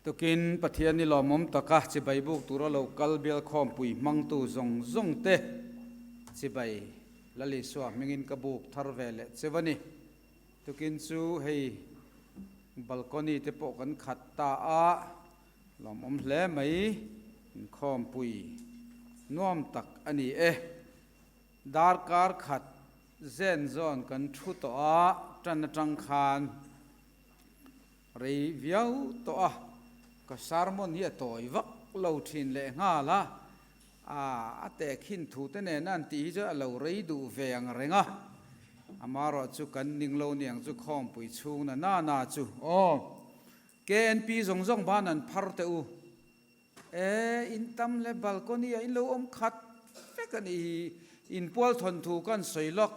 Tukin Pathian i lawmawm taka chibai buk tura lo kal bial khawmpui hmangtu zawng zawng te chibai Lal Isua hmingin ka buk thar ve leh cheu a ni. Tukin chu hei balcony te pawh kan khat ta a, lawmawm hle mai, inkhawmpui nuam tak a ni e. Darkar khat zen zawn kan thu tawh a, tan atang khan rei viau tawh a, ka sermon hi a tawi vak lo thin leh nghal a, a tehkhin thu te nena an tih hi chuan a lo rei duh ve ang reng a, amaherawh chu kan ning lo niang chu khawmpui chhung na na na chu aw KNP zawng zawng ban an phar teh u. E, in tam leh balcony ah in lo awm khat vek a nih hi, in pual thawnthu ka an sawi lawk.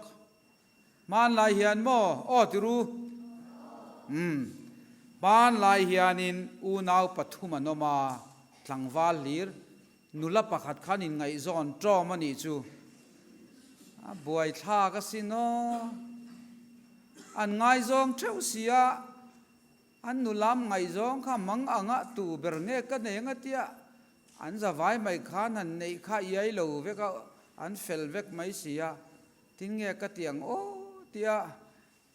Hmanlai hian maw? Aw ti ru. Umm, hmanlai hianin unau pathum an awm a, tlangval hlir, nula pakhat khan inngaihzawn ṭawm a nih chu. A buaithlak asin aw. An ngaizawng ṭheuh si a. An nulam ngaihzawng kha mang anga tu ber nge ka nei anga tia an zavai mai khan han neih kha iai lo vek a, an fel vek mai si a, tin nge ka ti ang aw tia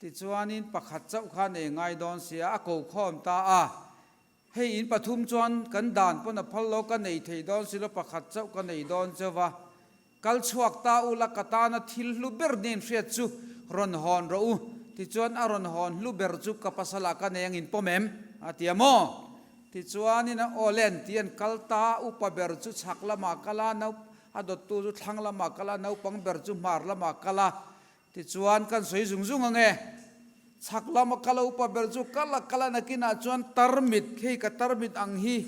tichuanin pakhat chauh kha nei ngai dawn si a, a ko khawm ta a, hei in pathum chuan kan dan pawn a phal lo ka nei thei dawn si lo pakhat chauh ka nei dawn chauh va, Kal chhuak ta ula ka tana thil hlu ber nen hriat chu rawn hawn rawh u, tichuan a rawn hawn hlu ber chu ka pasalah ka nei angin pawm em? a ti a maw? Tichuanin a aw len ti an kal ta, upa ber chu chhak lamah kal a, nau a dawttu chu thlang lamah kal a, naupang ber chu hmar lamah kal a, tichuan kan sawi zung zung ange. Chhak lama kal a upa ber chu kal a kal a nakinah chuan tarmit, hei ka tarmit ang hi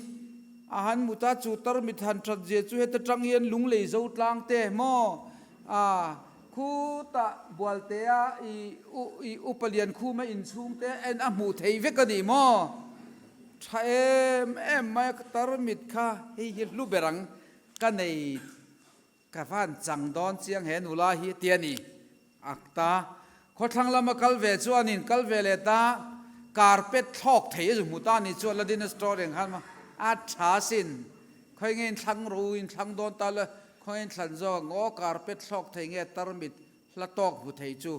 a han mut a, chu tarmit han that zia chu heta tang hian lunglei zo tlang te maw a khutah Bualtea i u i upa lian khuma inchhung te en a hmuh theih vek a ni maw? Tha em em mai a ka tarmit kha hei hi hlu ber ang ka nei Ka van chang dawn chiang he nula hi ti a ni. Akta, khawthlang lama kal ve chuanin kal ve leh ta carpet thlawk thei a zu hmu ta ni chu Aladdin-a story ang khan a tha sin. Khawi nge in thlang ru in thlang dawn ta la, khawi nge in thlan zawk ang aw carpet thlawk thei nge tarmit hla tawk hmu thei chu.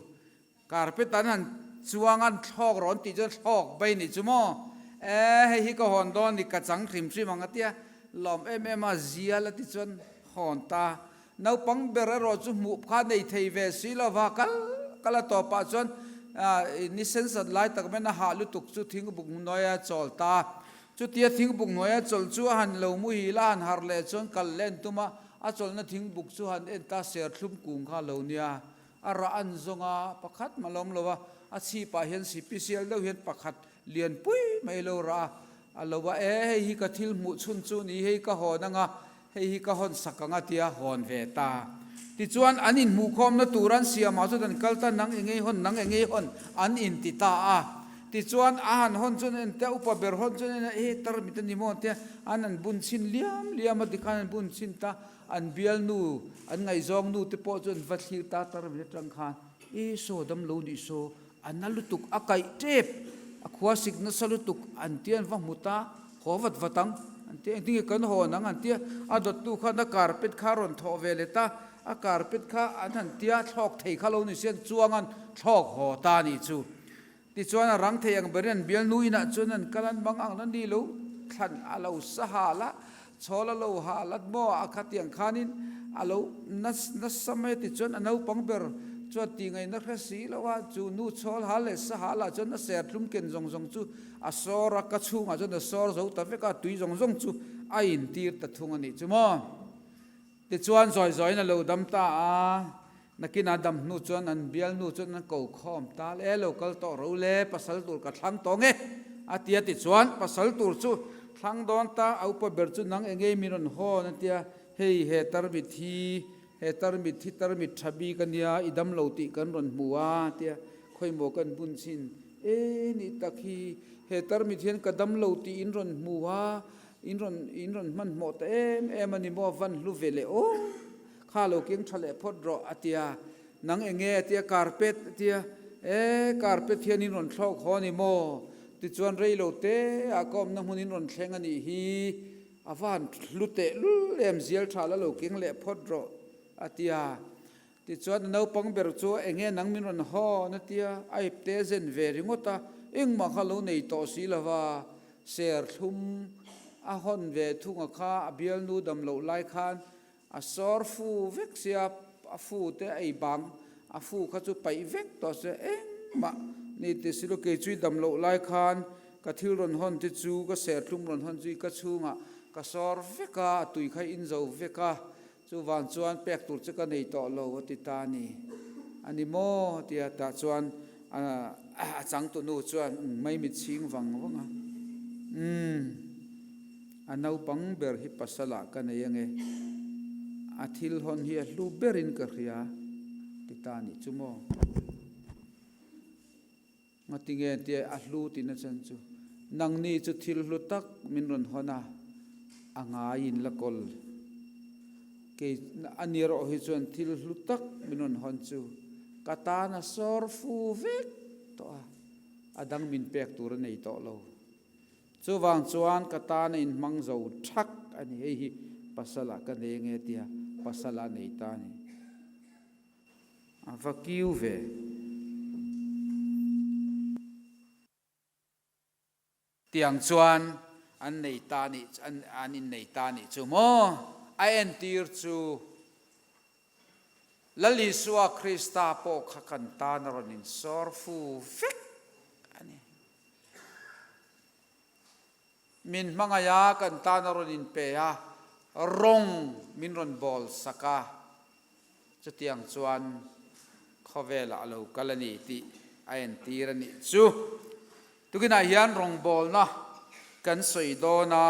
Carpet an han chuang an thlawk rawn tih chuan thlawk bai nih chu maw? E, hei hi ka hawn dawn ni, ka chang hrim hrim ang a tia, lawm em em a, zial a ti chuan hawn ta. Naupang ber erawh chu hmuh kha nei thei ve si lo va, kal kal a tawpah chuan ni sensat lai tak maiin a hah lutuk chu thingbuk hnuaia chawl ta. Chutia thingbuk hnuaia chawlh chu a han lo muhil a han harh leh chuan kal len tum a, a chawlhna thingbuk chu han en ta, serthlum kung kha a lo nia. A rah an zawng a, pakhat mah lawm lo a, a chhipah hian sipisial deuh hian pakhat lian pui mai lo rah a, a lo a, e hei hi ka thil hmuh chhun chu ni, hei ka hawn ang a, hei hi ka hawn sak ang a tia hawn ve ta. Tichuan an inhmuhkhawmna tur an siamah chuan an kal ta, nang engei hawn, nang engei hawn an inti ta a. Tichuan a han hawn chuan en te, upa ber hawn chuan en a, e tarmit a ni maw tia an han bun chhin liam liam a, tikhan an bun chhin ta. An bialnu, an ngaihzawng nu te pawh chu an va thlir ta tar mai atang khan, E saw dam lo nih saw, a na lutuk, a kaih tep, a khua sik nasa lutuk, an tia an va hmu ta, haw vat vat ang, an tia engtin nge kan hawn ang an tia, a dawttu khan a carpet kha a rawn thawh ve leh ta, a carpet kha an han tia thlawk thei kha lo ni si an chuang an thlawk haw ta nih chu. Tichuan a rang thei ang berin an bialnu inah chuan an kal an bang ang na ni lo thlan a lo sa hal a, chhawl a lo hal a maw a khatiang khanin a lo nasa mai a tichuan a naupang ber chuan tih ngaihna hre si lo a, chu nu chhawl hal leh sa hal ah chuan a serthlum ken zawng zawng chu a sawr a, ka chhungah chuan a sawr zo ta vek a, tui zawng zawng chu a intir ta thung a nih chu maw. Tichuan zawi zawiin a lo dam ta a, nakinah dam hnu chuan an bialnu chuan an ko khawm ta le, lo kal tawh ro le, pasal tur ka thlang tawh nge a ti a, tichuan pasal tur chu thlang dawn ta, a upa ber chu nang engei min rawn hawn a ti a, hei he tarmit hi, he tarmit hi tarmit tha bik a nia, i dam lo tih kan rawn hmu a ti a, khawimaw kan bun chhin, e nih tak hi, he tarmit hian ka dam lo tih in rawn hmu a, In rawn in rawn hmanhmawh ta em em a ni maw van hlu ve leh aw kha lo keng tha leh phawt rawh a ti a, nang eng nge a ti a carpet a ti a, e carpet hian in rawn thlawk haw a ni maw? Tichuan rei lo te ah ka awmna hmun in rawn thleng a nih hi, a va han hlu teh lul em, zial tha la lo keng leh phawt rawh, a ti a. Tichuan a naupang ber chu eng nge nang min rawn hawn a tia, a ipte a zen ve ringawt a, engmah kha lo nei tawh si lo va, serthlum a hawn ve thung a kha a bialnu dam loh lai khan a sawr fu vek sia, a fu te a ei bang, a fu kha chu paih vek tawh se engmah ni ti si lo, kei chu i dam loh lai khan ka thil rawn hawn te chu ka serthlum rawn hawn chu i ka chhungah ka sawr vek a, a tui kha i inzo vek a, Chuvang chuan pek tur che ka nei tawh lo a ti ta a ni. A ni maw? tia tah chuan a changtunu chuan mai mit chhing vang vang a. Umm, a naupang ber hi pasalah ka nei ange. A thil hawn hi a hlu berin ka hria ti ta a nih chu maw? Ngatinge tia a hlu tihna chan chu nangni chu thil hlu tak min rawn hawn a, a ngaiin la kawl. Kei a ni erawh hi chuan thil hlu tak min rawn hawn chu ka tan a sawr fu vek tawh a, a dang min pek tur a nei tawh lo. Chuvang chuan ka tan a inhmang zo thak a ni, hei hi pasal ah ka nei ange tia pasal a nei ta a ni. A va kiu ve. Tiang chuan an nei ta nih an innei ta nih chu maw? A entir chu Lal Isua Krista pawh kha kan tan a rawn insawr fu vek a ni. Min hmangaih a, kan tan a rawn inpe a, rawng min rawn bawl sak a. Chutiang chuan khawvelah a lo kal a ni tih a entir a nih chu. Tukinah hian rawngbawlna kan sawi dawn a,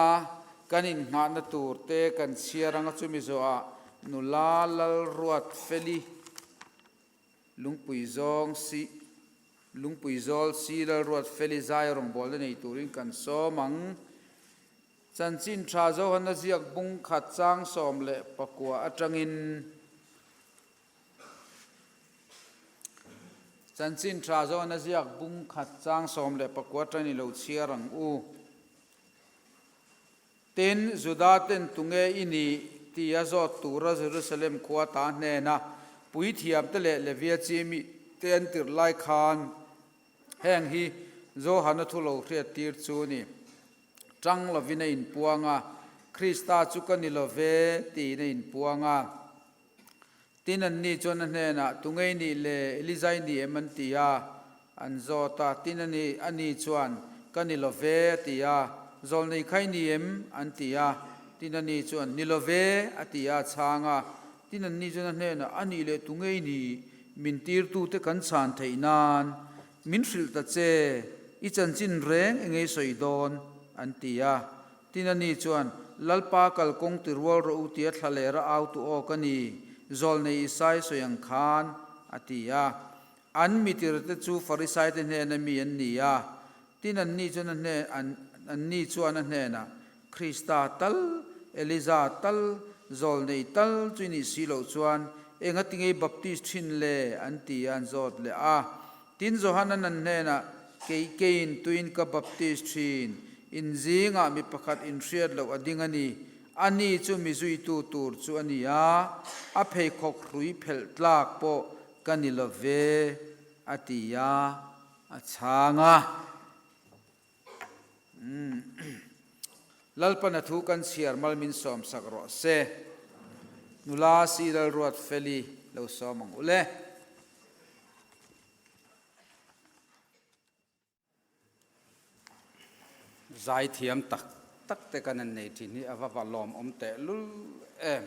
kan innghahna tur te kan chhiar anga chumi zawhah nula Lalruatfeli Lungpui zawng si Lungpui zawl si Lalruatfeli zai rawngbawlna nei turin kan sawm ang. Chanchin tha Johana ziak bung khat chang 19 atangin Chanchin tha Johana ziak bung khat chang 19 atangin i lo chhiar ang u. Tin, Juda ten tunge i nih tia zawt tura Jerusalem khua ta hnena puithiamte leh Levia chi mite an tirh lai khan heng hi Johana thu lo hriattir chu a ni. Tang lovin a inpuang a, Krista chu ka ni lo ve, tiin a inpuang a. Tin, anni chuan a hnenah, Tungei nih le, Elizai ni em? an ti a, an zawt a. Tin, ani, ani chuan, Ka ni lo ve, a ti a. Zawlnei kha i ni em? an ti a. Tin, ani chuan, Ni lo ve, a ti a, a chhang a. Tin, anni chuan a hnenah, A nih leh tungei nih, min tirtute kan chhan theih nan, Min hrilh ta che, i chanchin reng eng ei sawi dawn? an ti a. Tin ani chuan, Lalpa kalkawng ti rual rawh u tia thla lera au tu aw ka ni, zawlnei Isai sawi ang khan, a ti a. An mitirte chu Farisaite hnena mi an ni a. Tin anni chuan a hnen, an, anni chuan a hnenah, Krista tal, Eliza tal, zawlnei tal chu i nih si loh chuan enga tingei baptist thin le? an ti a, an zawt leh a. Tin Johanan an hnenah, Kei keiin tuin ka baptist thin, in zingah mi pakhat inhriat loh a ding a ni. Ani chu mi zuitu tur chu a ni a, a pheikhawk hrui phelh tlak pawh ka ni lo ve, a ti a, a chhang a. Lalpana thu kan chhiar mal min sawm sak rawh se. Nula si Lalruatfeli lo sawm ang u le. Zaithiam tak tak te kan han nei thin hi a va va lawmawm tehlul em.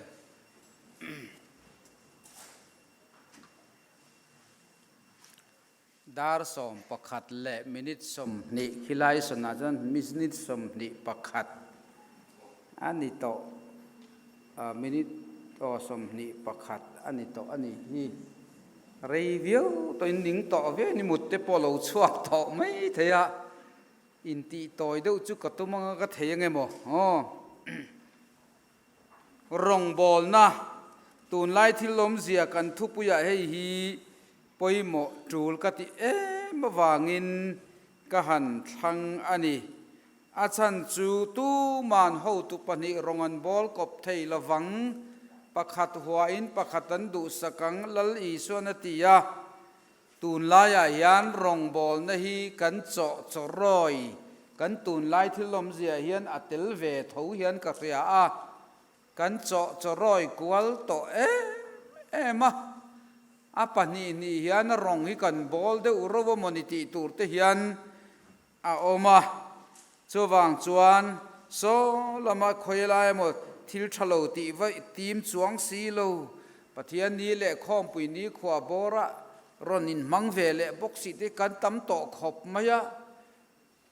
Dar 11 leh minute 20 khilai sawnah chuan minute 21 a ni tawh, minute aw 21 a ni tawh a nih hi. Rei viau tawhin ning tawh viau in i mut te pawh lo chhuak tawh mai thei a, intih tawi deuh chu ka tum anga ka thei ange maw aw. Rawngbawlna, Tunlai thil awmzia kan thupuiah hei hi pawimawh tul ka ti em avangin ka han thlang a ni. A chhan chu tuman hotu pahnih rawng an bawl kawp thei lovang, pakhat huain pakhat an duhsak ang, Lal Isuan a ti a. Tunlaiah hian rawngbawlna hi kan chawh chawrawi, kan tunlai thil awmzia hian a tel ve tho hian ka hria a, kan chawh chawrawi kual tawh em em a. A pahnih hnih hian rawng hi kan bawl deuh ro a mawni tih tur te hian a awm a, chuvang chuan saw lama khawi lai emaw thil tha lo tih vaih tim chuang si lo, Pathian ni leh khawmpui ni khua bawra rawn inhmang ve leh bawk si te kan tam tawh khawp mai a,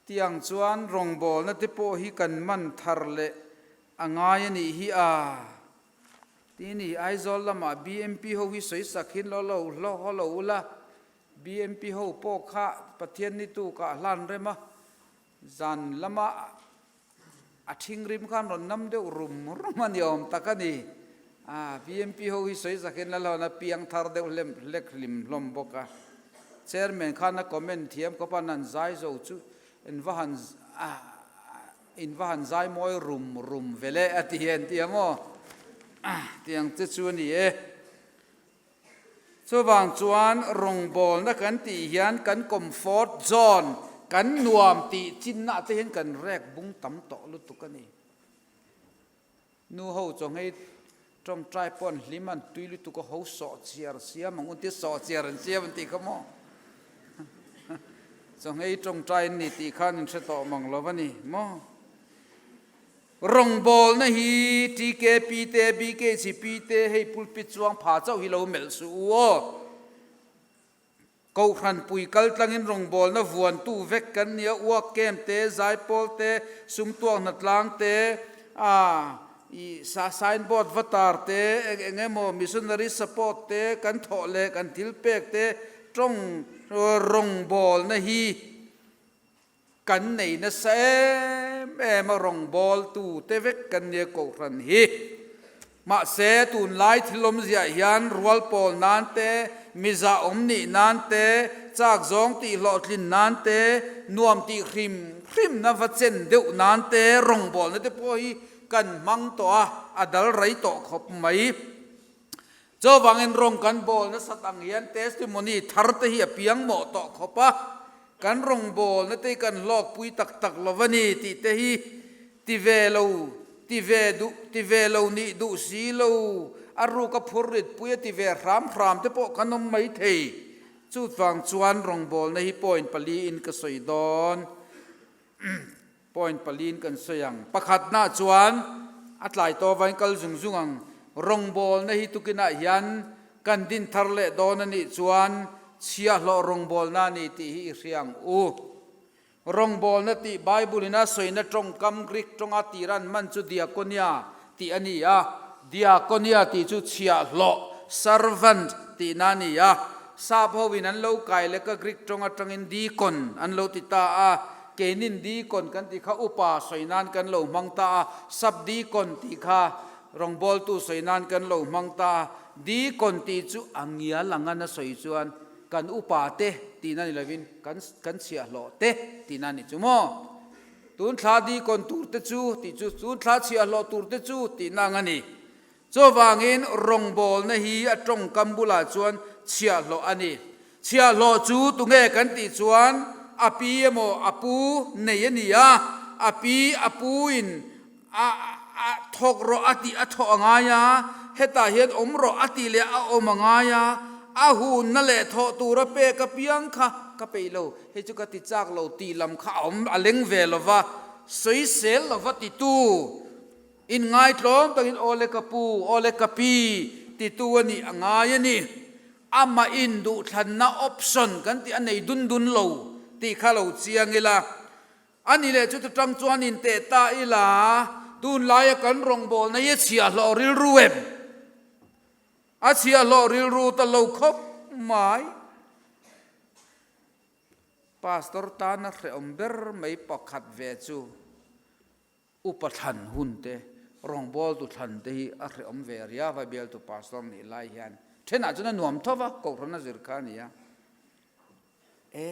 tiang chuan rawngbawlna te pawh hi kan man thar leh a ngai a nih hi a. Tini Aizawl lamah BMP ho hi sawi sak hin lo lo hlawh lo ula, BMP ho pawh kha Pathian ni tukah hlan rem a, zan lama a thingrim khan rawn nam deuh rum rum a ni awm tak a ni. A, BMP ho hi sawi zakin la hlawn a piang thar deuh hlem hlek hlim hlawm bawk a. Chairman khan a comment thiam khawp a, nan zai zo chu in va han in va han zai mawi rum rum ve le a ti hian ti ang aw. Tiang che chu a ni e. Chuvang chuan rawngbawlna kan tih hian kan comfort zone, kan nuam tih chinna te hian kan rek bung tam tawh lutuk a ni. Nu ho chawnghei tawngtai pawh an hlim an tui lutuk a, ho sawh chiar siam ang un tia sawh chiar an siam an tih kha maw? Chawnghei tawngtai an ni tih khan in hre tawh mang lo a ni maw? Rawngbawlna hi TKP te, BKCP te hei pulpit chuang pha chauh hi lo melh suh u aw. Kohhran pui kal tlangin rawngbawlna vuantu vek kan nia, uak kem te, zaipawl te, sumtuak hnatlang te, a i signboard va tar te, eng eng emaw missionary support te kan thawh leh kan thil pek te tawng rawngbawlna hi Kan nei nasa em em a rawngbawltu te vek kan nia Kohhran hi. Mahse tunlai thil awmziah hian rual pawl nan te, miza awm nih nan te, chak zawng tih hlawhtlin nan te, nuam tih hrim hrimna va chen deuh nan te rawngbawlna te pawh hi kan hmang tawh a, a dal rei tawh khawp mai. Chuvangin rawng kan bawl nasat ang hian testimony thar te hi a piang mawh tawh khawp a, kan rawngbawlna te hi kan hlawkpui tak tak lo a ni tih te hi ti ve lo, ti ve duh, ti ve lo nih duh si lo, a ruk a phur ritpui a ti ve hram hram te pawh kan awm mai thei. Chuvang chuan rawngbawlna hi point paliin ka sawi dawn. Point paliin kan sawi ang. Pakhatna chuan a tlai tawh vain kal zung zung ang. Rawngbawlna hi tukinah hian kan din thar leh dawn a nih chuan chhiahhlawh rawngbawlna a ni tih hi i hria ang u. Rawngbawlna tih Bible-in a sawina tawngkam Greek tawnga tira an hman chu diakonia tih a ni a. Diakonia tih chu chhiahhlawh, servant, tihna a ni a. Sap hoin an lo kai lek a Greek tawng atangin deacon an lo ti ta a. Keinin deacon kan tih kha upa sawi nan kan lo hmang ta a, sub deacon tih kha rawngbawltu sawi nan kan lo hmang ta a. Deacon tih chu a ngial ang a na sawi chuan kan upa te tihna ni lovin kan kan chhiahhlawh te tihna a ni chu maw? Tun thla deacon tur te chu tih chu tun thla chhiahhlawh tur te chu tihna ang a ni. Chuvangin rawngbawlna hi a tawngkam bulah chuan chhiahhlawh a ni. Chhiahhlawh chu tunge kan tih chuan a pi emaw a pu nei a ni a, a pi a pu in a a thawk rawh a tih a thawh a ngai a, hetah hian awm rawh a tih leh a awm a ngai a, a hunna leh thawh tura pek apiang kha ka peih lo, hei chu ka ti chak lo tih lam kha a awm a leng ve lo va, sawisel lo va titu. Inngaitlawm takin Aw le ka pu, aw le ka pi titu a nih a ngai a ni. Amah in duhthlanna option kan tih a nei dun dun lo tih kha lo chiang ila. A ni leh chuta tang chuan inteh ta ila, tunlaia kan rawngbawlna hi a chhiahhlawh rilru em? A chhiahhlawh rilru ta lo khawp mai. Pastor tana hrehawm ber mai pakhat ve chu. Upa thlan hun te, rawngbawltu thlan te hi a hrehawm ve ria vai bialtu pastor nih lai hian thenah chuan a nuam tho va, kohhran a zir kha a ni a. E,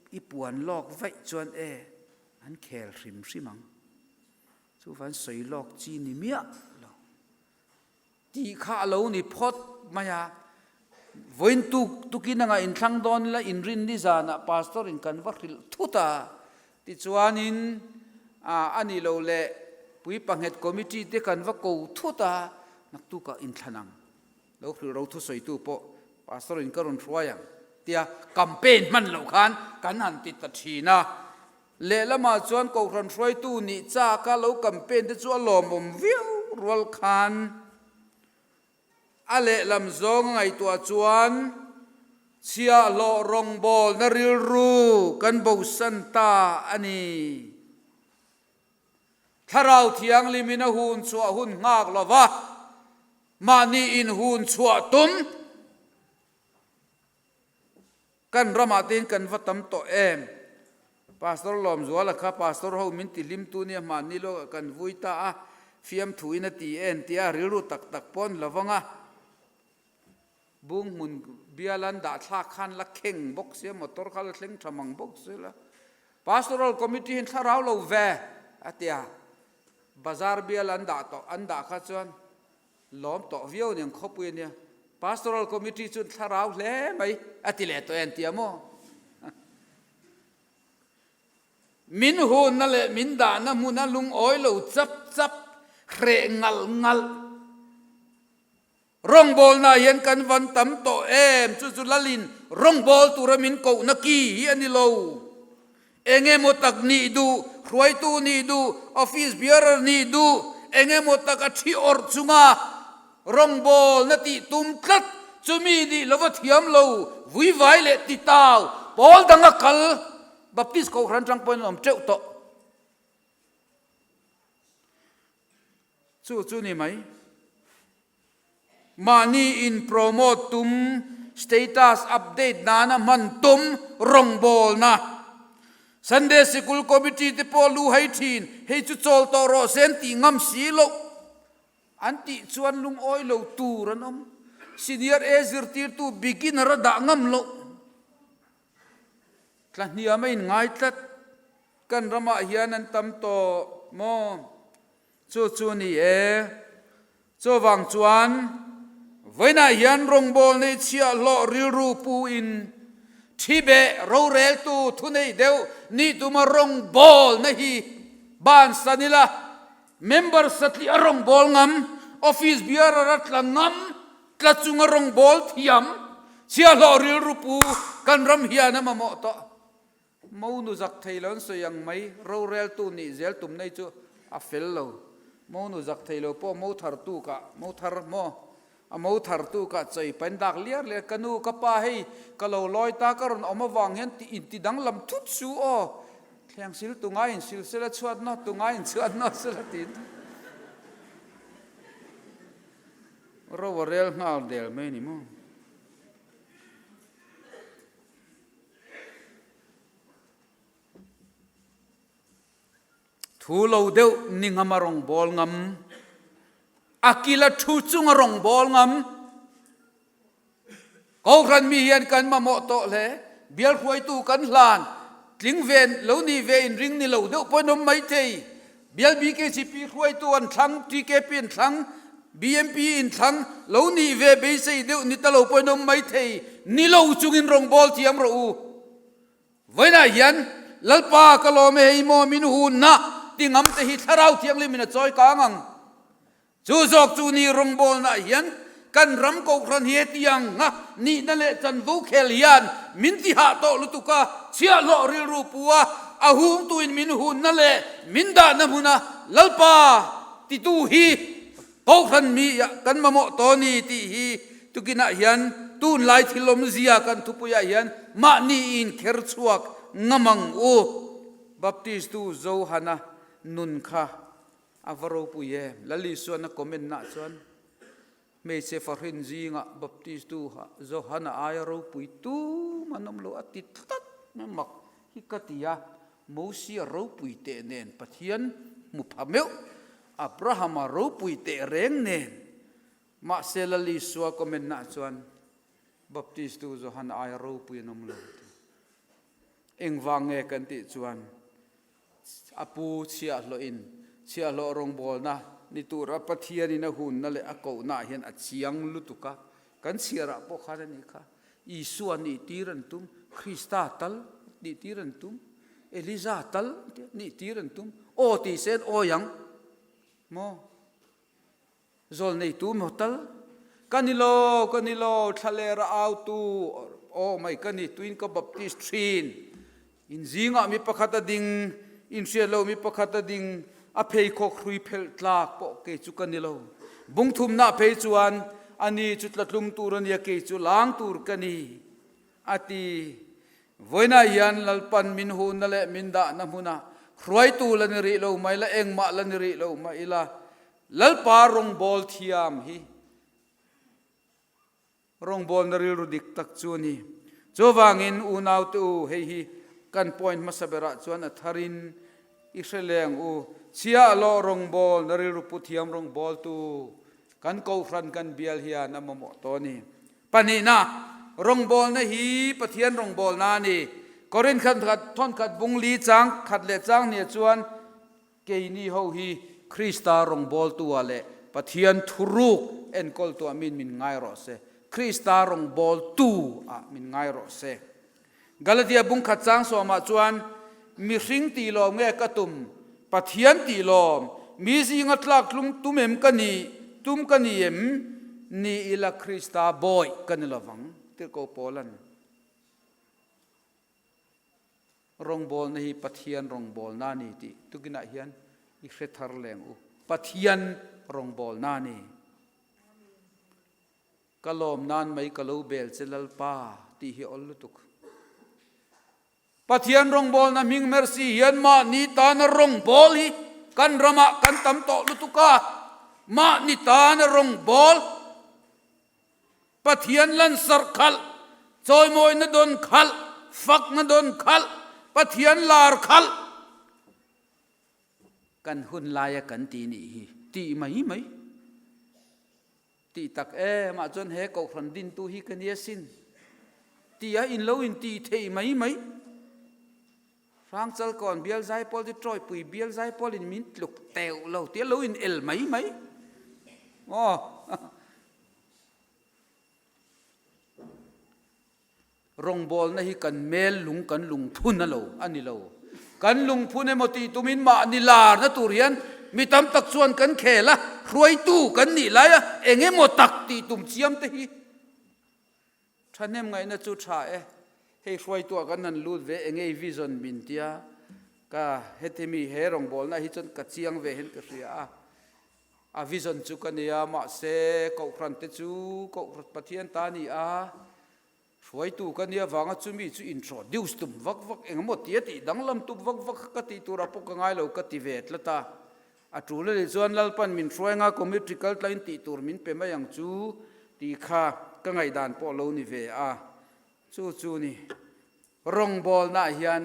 i I puan lawk vaih chuan e, an khel hrim hrim ang. Chuvan sawi lawk chi ni miah lo. Tih kha a lo ni phawt mai a. Vawiin tuk tukin anga inthlang dawn ila inrin ni zanah pastor in kan va hrilh thut a. Tichuanin a ni lo leh puipanghet committee te kan va ko thut a, naktukah inthlan ang. Lo hrilh ro thusawitu pawh pastor in ka rawn hruai ang tia campaign hman loh khan kan han ti ta thin a. Lehlamah chuan Kohhran hruaitu nih chaka lo campaign te chu a lawmawm viau rual khan a lehlam zawng a ngaihtuah chuan chhiahhlawh rawngbawlna rilru kan bosan ta a ni. Thlarau Thianghlimin a hun chhuah hun nghak lova mahni in hun chhuah tum Kan ramah te in kan va tam tawh em? Pastor Lawmzuala kha pastor ho min ti hlim tu nia hmanni lawkah kan vui ta a, fiamthu in a ti en tia rilru tak tak pawh an lo vang a. Bung hmun bial an dah thlak khan la kheng bawk sia, motor kha la thleng tha mang bawk sia la. Pastoral committee hian thlarau lo ve a ti a, bazar bial an dah tawh an dah kha chuan Lawm tawh viau aniang khawpui ania. Pastoral Committee chuan thlarau hle mai a ti leh tawh e an ti a maw? Min hunna leh min dahna hmuna lungawi lo chap chap, hreh ngalh ngalh. Rawngbawlna hian kan van tam tawh em? Chu chu Lalin rawngbâwl tura min kohna ki hi a ni lo. Eng emaw tak nih duh, hruaitu nih duh, office bearer nih duh, eng emaw tak a thi awrh chunga rawngbawlna tih tum tlat chumi nih lova thiam lo, vuivai leh titau pawl danga kal Baptist Kohhran tang pawhin an awm teuh tawh. Chu chu ni mai. Mahni in promote tum, status update nana hman tum rawngbawlna. Sunday Sikul Committee te pawh lu hai thin, hei chu chawl tawh rawh se an tih ngam si loh. An tih chuan lungawi lo tur an awm. Senior A zirtirtu beginner a dah ngam loh. Tlahniam a inngai tlat. Kan ramah hian an tam tawh maw? Chu chu ni e. Chuvang chuan vawiinah hian rawngbâwl nei chhiahhlawh rilru pu in thi beh roreltu thunei deuh nih tuma rawngbâwlna hi bansan ila, member satliah rawngbâwl ngam, office bearer a tla ngam, tla chunga rawngbâwl thiam chhiahhlawh rilru pu kan ram hian a mamawh tawh. Monu zak thei lo an sawi ang mai, roreltu nih zel tum nei chu a fel lo. Monu zak thei lo pawh mo thar tu kah, mo thar maw? A mo thar tu kah chawi pain dak liar liar, ka nu, ka pa hei ka lo lawi ta ka rawn awm avang hian ti inti danglam thut su aw, thleng sil tu ngai in sil sela chhuat nawt tu ngai in chhuat nawt sela tiin ro a rel nghal del mai a ni maw? Thu lo deuh ni ngam a rawn bawl ngam, a kila thu chung a rawn bawl ngam. Kohhran mi hian kan mamawh tawh hle, bial hruaitu kan hlan, tling ve lo nih ve in ring ni lo deuh pawhin awm mai thei. Bial BKCP hruaitu an thlang, TKP an thlang, BMP in thlang, lo nih ve beisei deuh ni ta lo pawhin awm mai thei, ni lo chungin rawngbâwl thiam rawh u. Vawiinah hian Lalpa ka lawm e hei maw min hunna ti ngam te hi Thlarau Thianghlim in a chawi kang ang. Chu zawk chu ni rawngbawlnaah hian kan ram kohhran hi hetiang a nihna leh chanvo khel hian min ti hah tawh lutuk a, chhiahhlawh rilru pu a, a hungtuin min hunna leh min dahna hmuna Lalpa titu hi kohhran mi ah kan mamawh tawh a ni tih hi tukinah hian tunlai thil awmzia kan thupuiah hian mahni inkher chhuak ngam ang u. Baptistu Johana nun kha A va ropui em? Lal Isuan a comment nah chuan, Hmeichhe fahrin zingah Baptistu Johana aia ropui tum an awm lo a ti tlat mai mak hi ka ti a. Mosia ropui teh nen Pathian hmu pha meuh, Abrahama ropui teh reng nen. Mahse Lal Isua comment nah chuan, Baptistu Johana aia ropui an awm lo a ti. Engvang nge kan tih chuan a pu chhiahhlawhin chhiahhlawh rawngbawlna ni tura Pathianin a hunna leh a kohnaah hian a chiang lutuk a, kan chhiarah pawh khan a nih kha. Isua nih tir an tum, Krista tal nih tir an tum, Eliza tal nih tir an tum, aw tih se an awi ang maw? Zawl neitu maw tal? Ka ni lo, ka ni lo, thlalera autu aw mai ka ni, tuin ka baptist thin. In zingah mi pakhat a ding, in hriat lo mi pakhat a ding, a pheikhawk hrui phelh tlak pawh kei chu ka ni lo. Bung thumnah phei chuan, Ani chu tlatlum tur a nia, kei chu lang tur ka ni, a ti. Vawiinah hian Lalpan min hunna leh min dahna hmunah hruaitu la ni rih lo mai la, engmah la ni rih lo mah ila, Lalpa rawngbâwl thiam hi Rawngbawlna rilru dik tak chu a ni. Chuvangin unaute u, hei hi kan point hmasa berah chuan a tharin i hre leng u. Chhiahhlawh rawngbawlna rilru pu thiam rawngbawltu kan kohhran kan bial hian a mamawh tawh a ni. Pahnihna, rawngbawlna hi Pathian rawngbawlna a ni. Korinth khat thawnkhat bung li chang khat leh chang hniah chuan, Keini ho hi Krista rawngbawltu-ah leh Pathian thuruk enkawltuah min min ngai rawh se. Krista rawngbawltu-ah min ngai rawh se. Galatia bung khat chang sawmah chuan, Mihring tih lawm nge ka tum? Pathian tih lawm? Mi zinga tlak tlung tum em ka ni? Tum ka ni em? Ni ila Krista bawi ka ni lovang, tirhko Paula'n. Rawngbawlna hi Pathian rawngbawlna a ni tih tukinah hian i hre thar leng u. Pathian rawngbawlna a ni. Ka lawm nan mai ka lo bel che Lalpa tih hi a awl lutuk. Pathian rawngbawlna hming mercy hian mahni tana rawngbâwl hi kan ramah kan tam tawh lutuk a, mahni tana rawngbâwl Pathian lansarh khalh, chawimawina dawn khalh, fakna dawn khalh, Pathian lar khalh kan hun laia kan ti nih hi tih mai mai tih tak em ah chuan he kohhran dintu hi ka nia sin tia in lo in tih theih mai mai Hrangchalkawn bial zaipawl chu Tawipui bial zaipawl in min tluk teuh lo tia lo in el mai mai maw. Rawngbawlna hi kan mel lung kan lungphun a lo a ni lo. Kan lungphun emaw tih tumin mahni larna tur hian mi tam tak chuan kan khel a, hruaitu kan nih lai a eng emaw tak tih tum chiam te hi thahnem ngaihna chu tha e. Hei hruaituah kan han lut ve eng ei vision min tia ka heti mi he rawngbawlna hi chuan ka chiang ve hian ka hria a. A vision chu ka nia, mahse Kohhran te chu Kohhran Pathian ta a ni a, hruaitu ka nia vanga chumi chu introduce tum vak vak engemaw tia tih danglam tum vak vak kha ka tih turah pawh ka ngai lo ka ti ve tlat a. A tul a nih chuan Lalpan min hruai anga committee kal tlangin tih tur min pe mai ang chu tih kha ka ngaihdan pawh lo ni ve a. Chu chu ni, rawngbawlnaah hian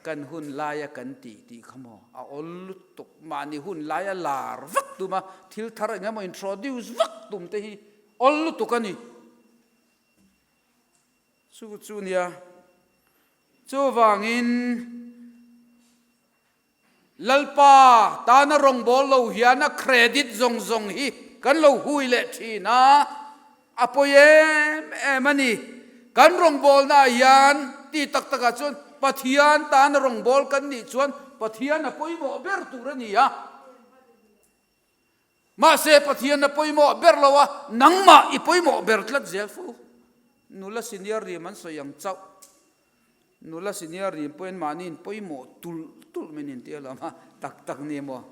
kan hun laia kan tih tih kha maw a awl lutuk, mahni hun laia lar vak tum a, thil thar eng emaw introduce vak tum te hi awl lutuk a ni. Chu chu nia, chuvangin Lalpa tana rawngbâwl lo hian a credit zawng zawng hi kan lo hui leh thin a, a pawi em em a ni. Kan rawngbâwlnaah hian ti tak takah chuan Pathian tana rawngbâwl kan nih chuan Pathian a pawimawh ber tur a ni a. Mahse Pathian a pawimawh ber lo a, nangmah i pawimawh ber tlat zel fo. Nula senior rim an sawi ang chauh. Nula senior rim pawhin mahni in pawimawh tulh tulh min inti alawm a, tak tak ni maw.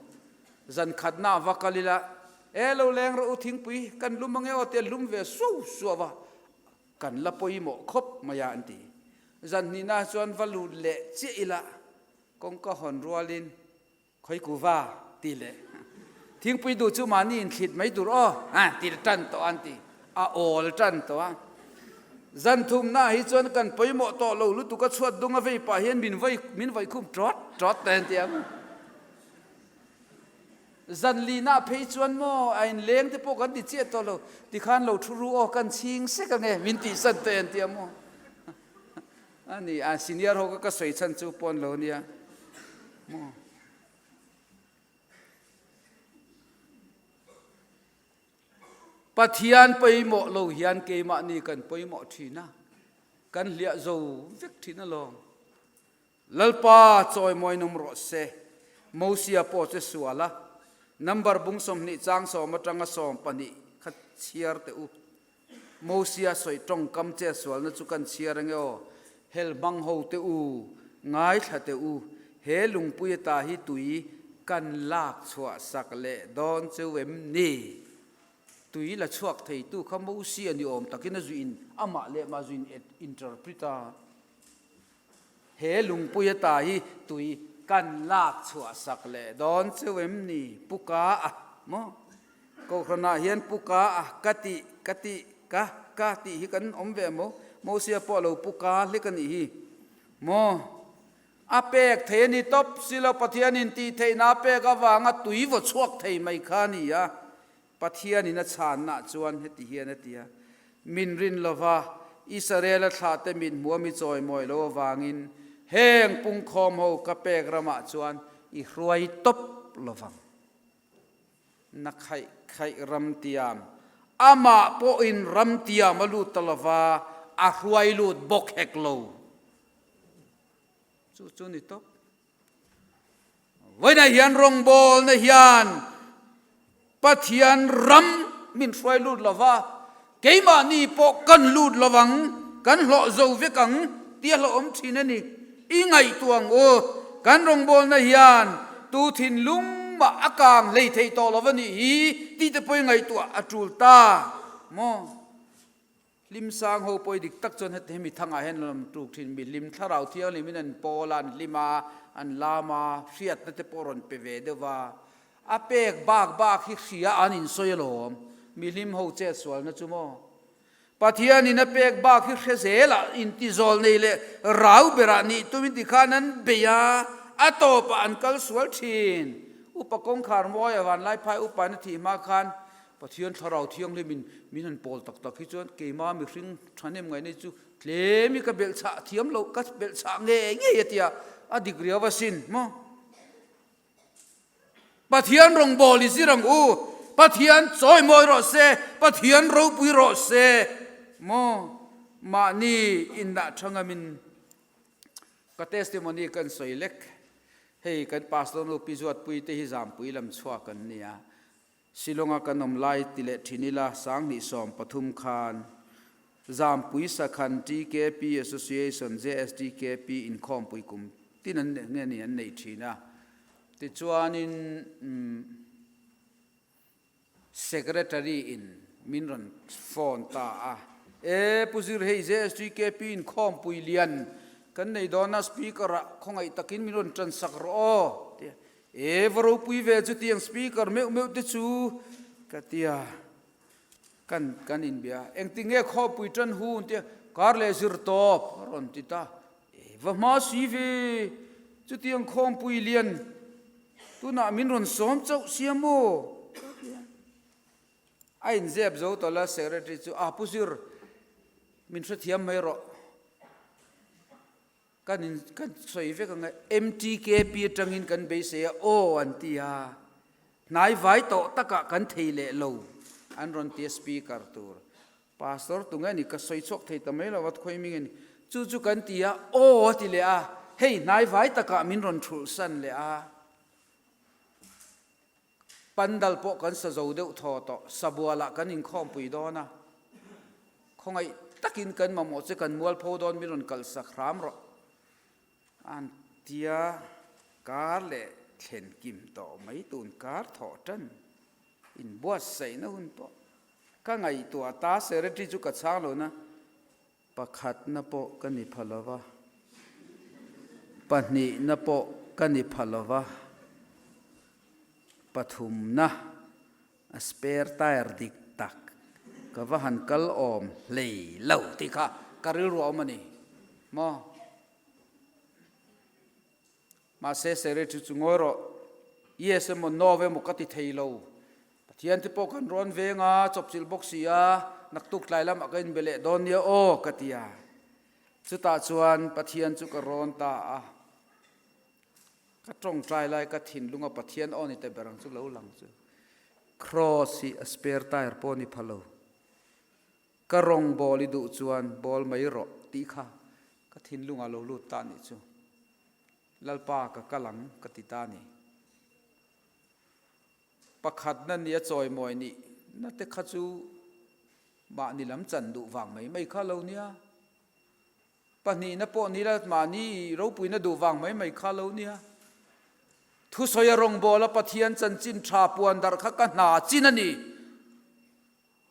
Zan khatna a va kal ila, E lo leng rawh u thingpui, kan lum ange aw tia lum ve suau suau a, kan la pawimawh khawp mai a an ti. Zan hnihna chuan va lut leh chiah ila, kawngka hawn rualin Khawi kuva ti leh thingpui duh chu mahni inthlit mai tur aw a ti tan tawh a an ti a awl tan tawh a. Zan thumna hi chuan kan pawimawh tawh lo lutuk a chhuat dung a vei pah hian min vawi min vawi khum tawt tawt te an ti ang. Zan lina phei chuan maw a inleng te pawh kan ti chiah tawh lo tikhan lo thu ru aw kan chhing sek ange min tihsan te an ti ang maw. A ni a, senior ho kha ka sawi chhan chu pawn lo nia maw. Pathian pawimawh lo hian keimahni kan pawimawh thin a, kan hliah zo vek thin alawm. Lalpa chawimawi nawm rawh se. Mosia pawh che sual a, number bung 20 chang sawm atanga 12 kha chhiar teh u. Mosia sawi tawngkam che sualna chu kan chhiar ange aw. Hel hmang ho teh u, ngaithla teh u, he lungpui ata hi tui kan lak chhuah sak leh dawn cheu em ni? Tui la chhuak theitu kha Mosia ni awm takin a zuiin amah leh mah zuiin interpret a. He lungpui ata hi tui kan lak chhuah sak leh dawn cheu em ni? Pu Ka a maw? Kohhranah hian Pu Ka a ka tih, ka tih, ka, ka tih hi kan awm ve maw? Mosia pawh lo Pu Ka hlek a nih hi maw? A pek thei a ni tawp si lo, Pathianin tih theihna a pek avanga tui vaw chhuak thei mai kha a ni a. Pathianin a chhannaah chuan heti hian a ti a, Min rin lova, Israela thlahte mit hmuh a mi chawimawi lo avangin heng pungkhawm ho ka pek ramah chuan i hruai tawp lovang. Na khaih khaih ramtiam, amah pawhin ramtiam a lut ta lova, a hruai lut bawk hek lo. Chu chu ni tawp. Vawiinah hian rawngbawlna hian Pathian ram min hruai lut lo va, keimahni pawh kan lut lo vang, kan hlawh zo vek ang tih a hlauhawm thin a ni. I ngaihtuah ang u, kan rawngbawlna hian tu thinlung mah a kang hlei thei tawh lo va nih hi tih te pawh i ngaihtuah a tul ta maw? Hlim sang ho pawi dik tak chuan heti hemi thangah hian an rawn tuk thin. Mi hlim thlarau thianghlimin an pawl a, an hlim a, an lam a, hriatna te pawh rawn pe ve deuh va. A pek bak bak hi hria an insawi alawm. Mi hlim ho chet sualna chu maw? Pathianin a pek bak hi hre zelah intizawl nei leh rau berah nih tumin tikhan an bei a, a tawpah an kal sual thin. Upa kawngkhar mawi a vanlaiphai upain a thih hma khan Pathian Thlarau Thianghlimin min han pawl tak tak hi chuan keima mihring thahnem ngaihna hi chu tlem hi ka belhchhah thiam lo, ka belhchhah ngei ngei a tia, a dik riau asin maw? Pathian rawngbâwl i zir ang u, Pathian chawimawi rawh se, Pathian ropui rawh se maw? Mahni indah tha ngamin ka testimony kan sawi lek, hei kan pastor nu Pi Zuatpui te hi Zampui lam chhuak an nia, Shillong-a kan awm lai ti leh thin ila 2013 khan Zampui Sakhan TKP Association, JSTKP, inkhawmpui kum tin an nge ni an nei thin a. Tichuanin Secretary in min rawn phone ta a, E Pu Zir hei JSTKP inkhawmpui lian kan nei dawn a, Speaker-ah khawngaih takin min rawn tansak rawh aw ti a. E va ropui ve chutiang speaker meuh meuh te chu ka tia kan kan inbia engtin nge khawpui tan hun tia kar leh zir tawp a rawn ti ta e va hma si ve chutiang khawmpui lian tunah min rawn sawm chauh sia maw ka tia a inzep zo tawh la secretary chu a pu zir min hrethiam mai rawh. Kan in kan sawi vek ang e, MTKP atangin kan beisei a, aw an ti a, hnai vai tawh takah kan thei leh lo an rawn ti a speaker tur. Pastor tunge a ni ka sawi chhuak thei ta mai lo a, khawi ming a ni. Chu chu kan ti a, aw a ti leh a, hei hnai vai takah min rawn thulh san leh a. Pandal pawh kan sa zo deuh thaw tawh, sabualah kan inkhawmpui dawn a, khawngaih takin kan mamawh che kan mualpho dawn min rawn kalhsak hram rawh an tia kar leh thlen kim tawh mai tun kar thawh tan inbuatsaihna hun pawh ka ngaihtuah ta secretary chu ka chhang lo na. Pakhatna pawh ka ni pha lova, pahnihna pawh ka ni pha lova, pathumna a spare tyre dik tak ka va han kal awm hlei lo tih kha ka rilru a awm a ni maw? Mahse secretary chu ngawi rawh, yes emaw no emaw ka ti thei lo. Pathian te pawh kan rawn veng a, chawpchilh bawk si a, naktuk tlai lamah ka inbe leh dawn nia aw ka ti a. Chutah chuan Pathian chu ka rawn ta a, ka tawngtai lai ka thinlunga Pathian aw ni te ber ang chu lo lang chu. Kraws hi a spare tyre pawh ni pha lo. Ka rawng bawl i duh chuan bawl mai rawh tih kha ka thinlungah lo lut ta nih chu. Lalpa ka kal ang ka ti ta ni. Pakhatna nia chawimawi nih na te kha chu mahni lam chan duh vang mai mai kha lo nia. Pahnihna pawh ni la mahni ropuina duh vang mai mai kha lo nia. Thusawi a rawngbawla Pathian chanchin tha puan darh kha ka hna chin a ni.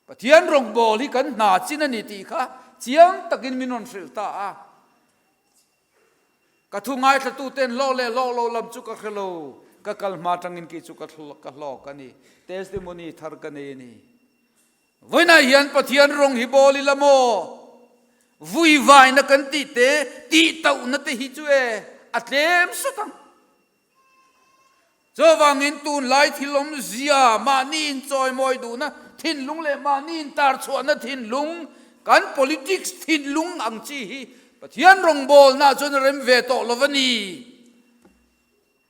Pathian rawngbâwl hi kan hna chin a ni tih kha chiang takin min rawn hrilh ta a. Ka thu ngaithlatuten hlawk leh hlawk lo lam chu ka hre lo, ka kal hma tangin kei chu ka hlawk a ni. Testimony thar ka nei a ni. Vawiinah hian Pathian rawng hi bawl ila maw? Vuivaina kan tih te, tihtauhna te hi chu e a tlem sawt ang. Chuvangin tunlai thil awmzia mahni inchawimawi duhna thinlung leh mahni intarchhuahna thinlung, kan politics thinlung ang chi hi Pathian rawngbawlnaah chuan a rem ve tawh lo va ni.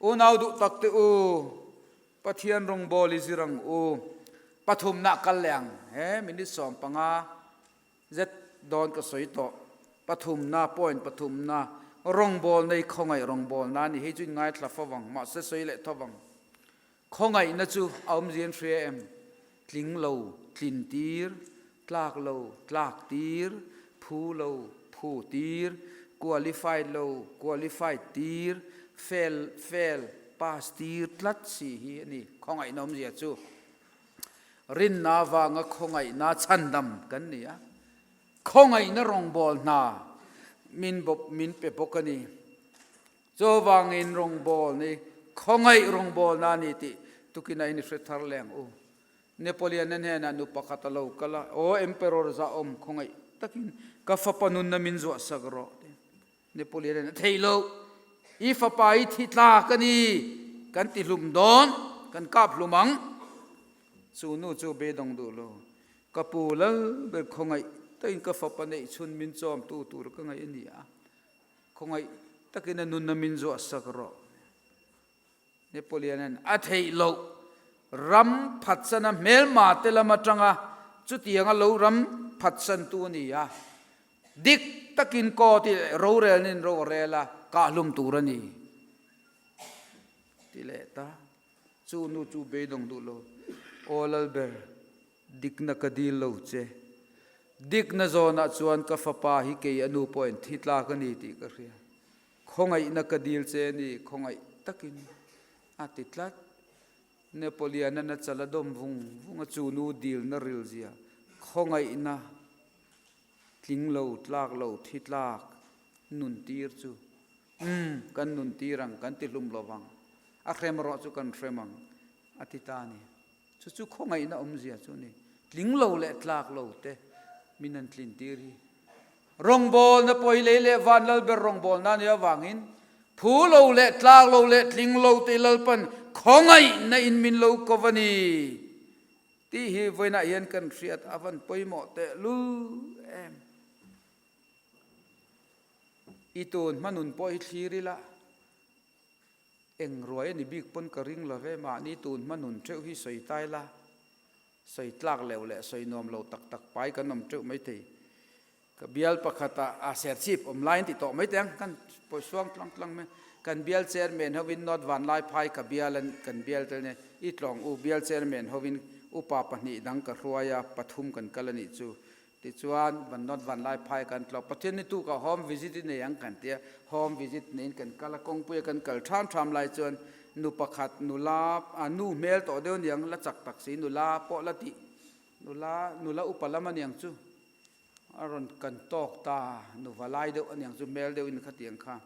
Unau duh tak te u, Pathian rawngbâwl i zir ang u. Pathumna kal leh ang he minute 15 Zet dawn ka sawi tawh. Pathumna, point pathumna, rawngbawl nei khawngaih rawngbawlna a ni. Hei chu in ngaithla fo vang, mahse sawi leh tho vang. Khawngaihna chu a awmzia in hria em? Tling lo, tlin tir, tlak lo, tlak tir, phu lo, phu tir, qualified lo, qualified tir, fail, fail, pass tir tlat si hi a ni khawngaihna awmzia chu. Rinna avanga khawngaihna chhandam kan ni a, khawngaihna rawngbâwl hna min bawp min pe bawk a ni. Chuvangin rawngbâwl ni khawngaih rawngbâwlna a ni tih tukin a inhre thar leh ang u. Napoleon-a hnenah nu pakhat a lo kal a, Aw Emperor zahawm, khawngaih takin ka fapa nunna min zuahsak rawh, tiin. Napoleon a thei lo. I fapa hi thi tlak a ni, kan ti hlum dawn, kan kap hlum ang. Chu nu chu beidawng duh lo. Ka pu lal ber khawngaih takin ka fapa neih chhun min chawmtu tur ka ngaih a ni a, khawngaih takin a nunna min zuahsak rawh. Napoleon-a'n a theih loh ram phatsana hmelma te lam atanga chutianga lo ram phatsantu a ni a, dik takin kaw tih leh rorelna in ro a rel a, kahhlum tur a ni ti leh ta. Chu nu chu beidawng duh lo, Aw Lalber, dikna ka dil lo che. Dikna zawnah chuan ka fapa hi kei a nu pawhin thi tlak a ni tih ka hria. Khawngaihna ka dil che a ni, khawngaih takin a ti tlat. Napoleon-a'n a chal a dawm vung vung a, chu nu dilna ril zia, khawngaihna tling lo, tlak lo, thi tlak nun tir chu, umm, kan nun tir ang, kan ti hlum lo vang, a hrem erawh chu kan hrem ang, a ti ta a ni. Chu chu khawngaihna awmzia chu a ni. Tling lo leh tlak lo te min an tlin tir hi. Rawngbawlna pawi lei leh van lal ber rawngbawlna nih avangin phu lo leh tlak lo leh tling lo te Lalpan khawngaihna in min lo ko va ni tih hi vawiinah hian kan hriat a van pawimawh tehlul em. I tun hmanun pawh hi thlir ila eng ruai a ni bik pawn ka ring lo ve, mahni tun hmanun theuh hi sawi tai la. Sawi tlak leuh leh sawi nuam lo tak tak pai kan awm teuh maithei. Ka bial pakhatah a serchhip awm laiin ti tawh mai teh ang, kan pawisuang tlang tlang mai. Kan bial chairman hovin North Vanlaiphai ka bial an kan bial tel nia, i tlawng u bial chairman hovin upa pahnih dang ka hruai a, pathum kan kal a nih chu. Tichuan van North Vanlaiphai kan tlawh, Pathian ni tukah home visit i nei ang kan ti a, home visit neiin kan kal a, kawngpuia kan kal ṭham ṭham lai chuan nu pakhat nula, a nu hmel tawh deuh aniang, la chak tak si, nula pawh la tih, nula, nula upa lam aniang chu a rawn kan tawk ta, nuva lai deuh aniang chu hmel deuhin khatiang kha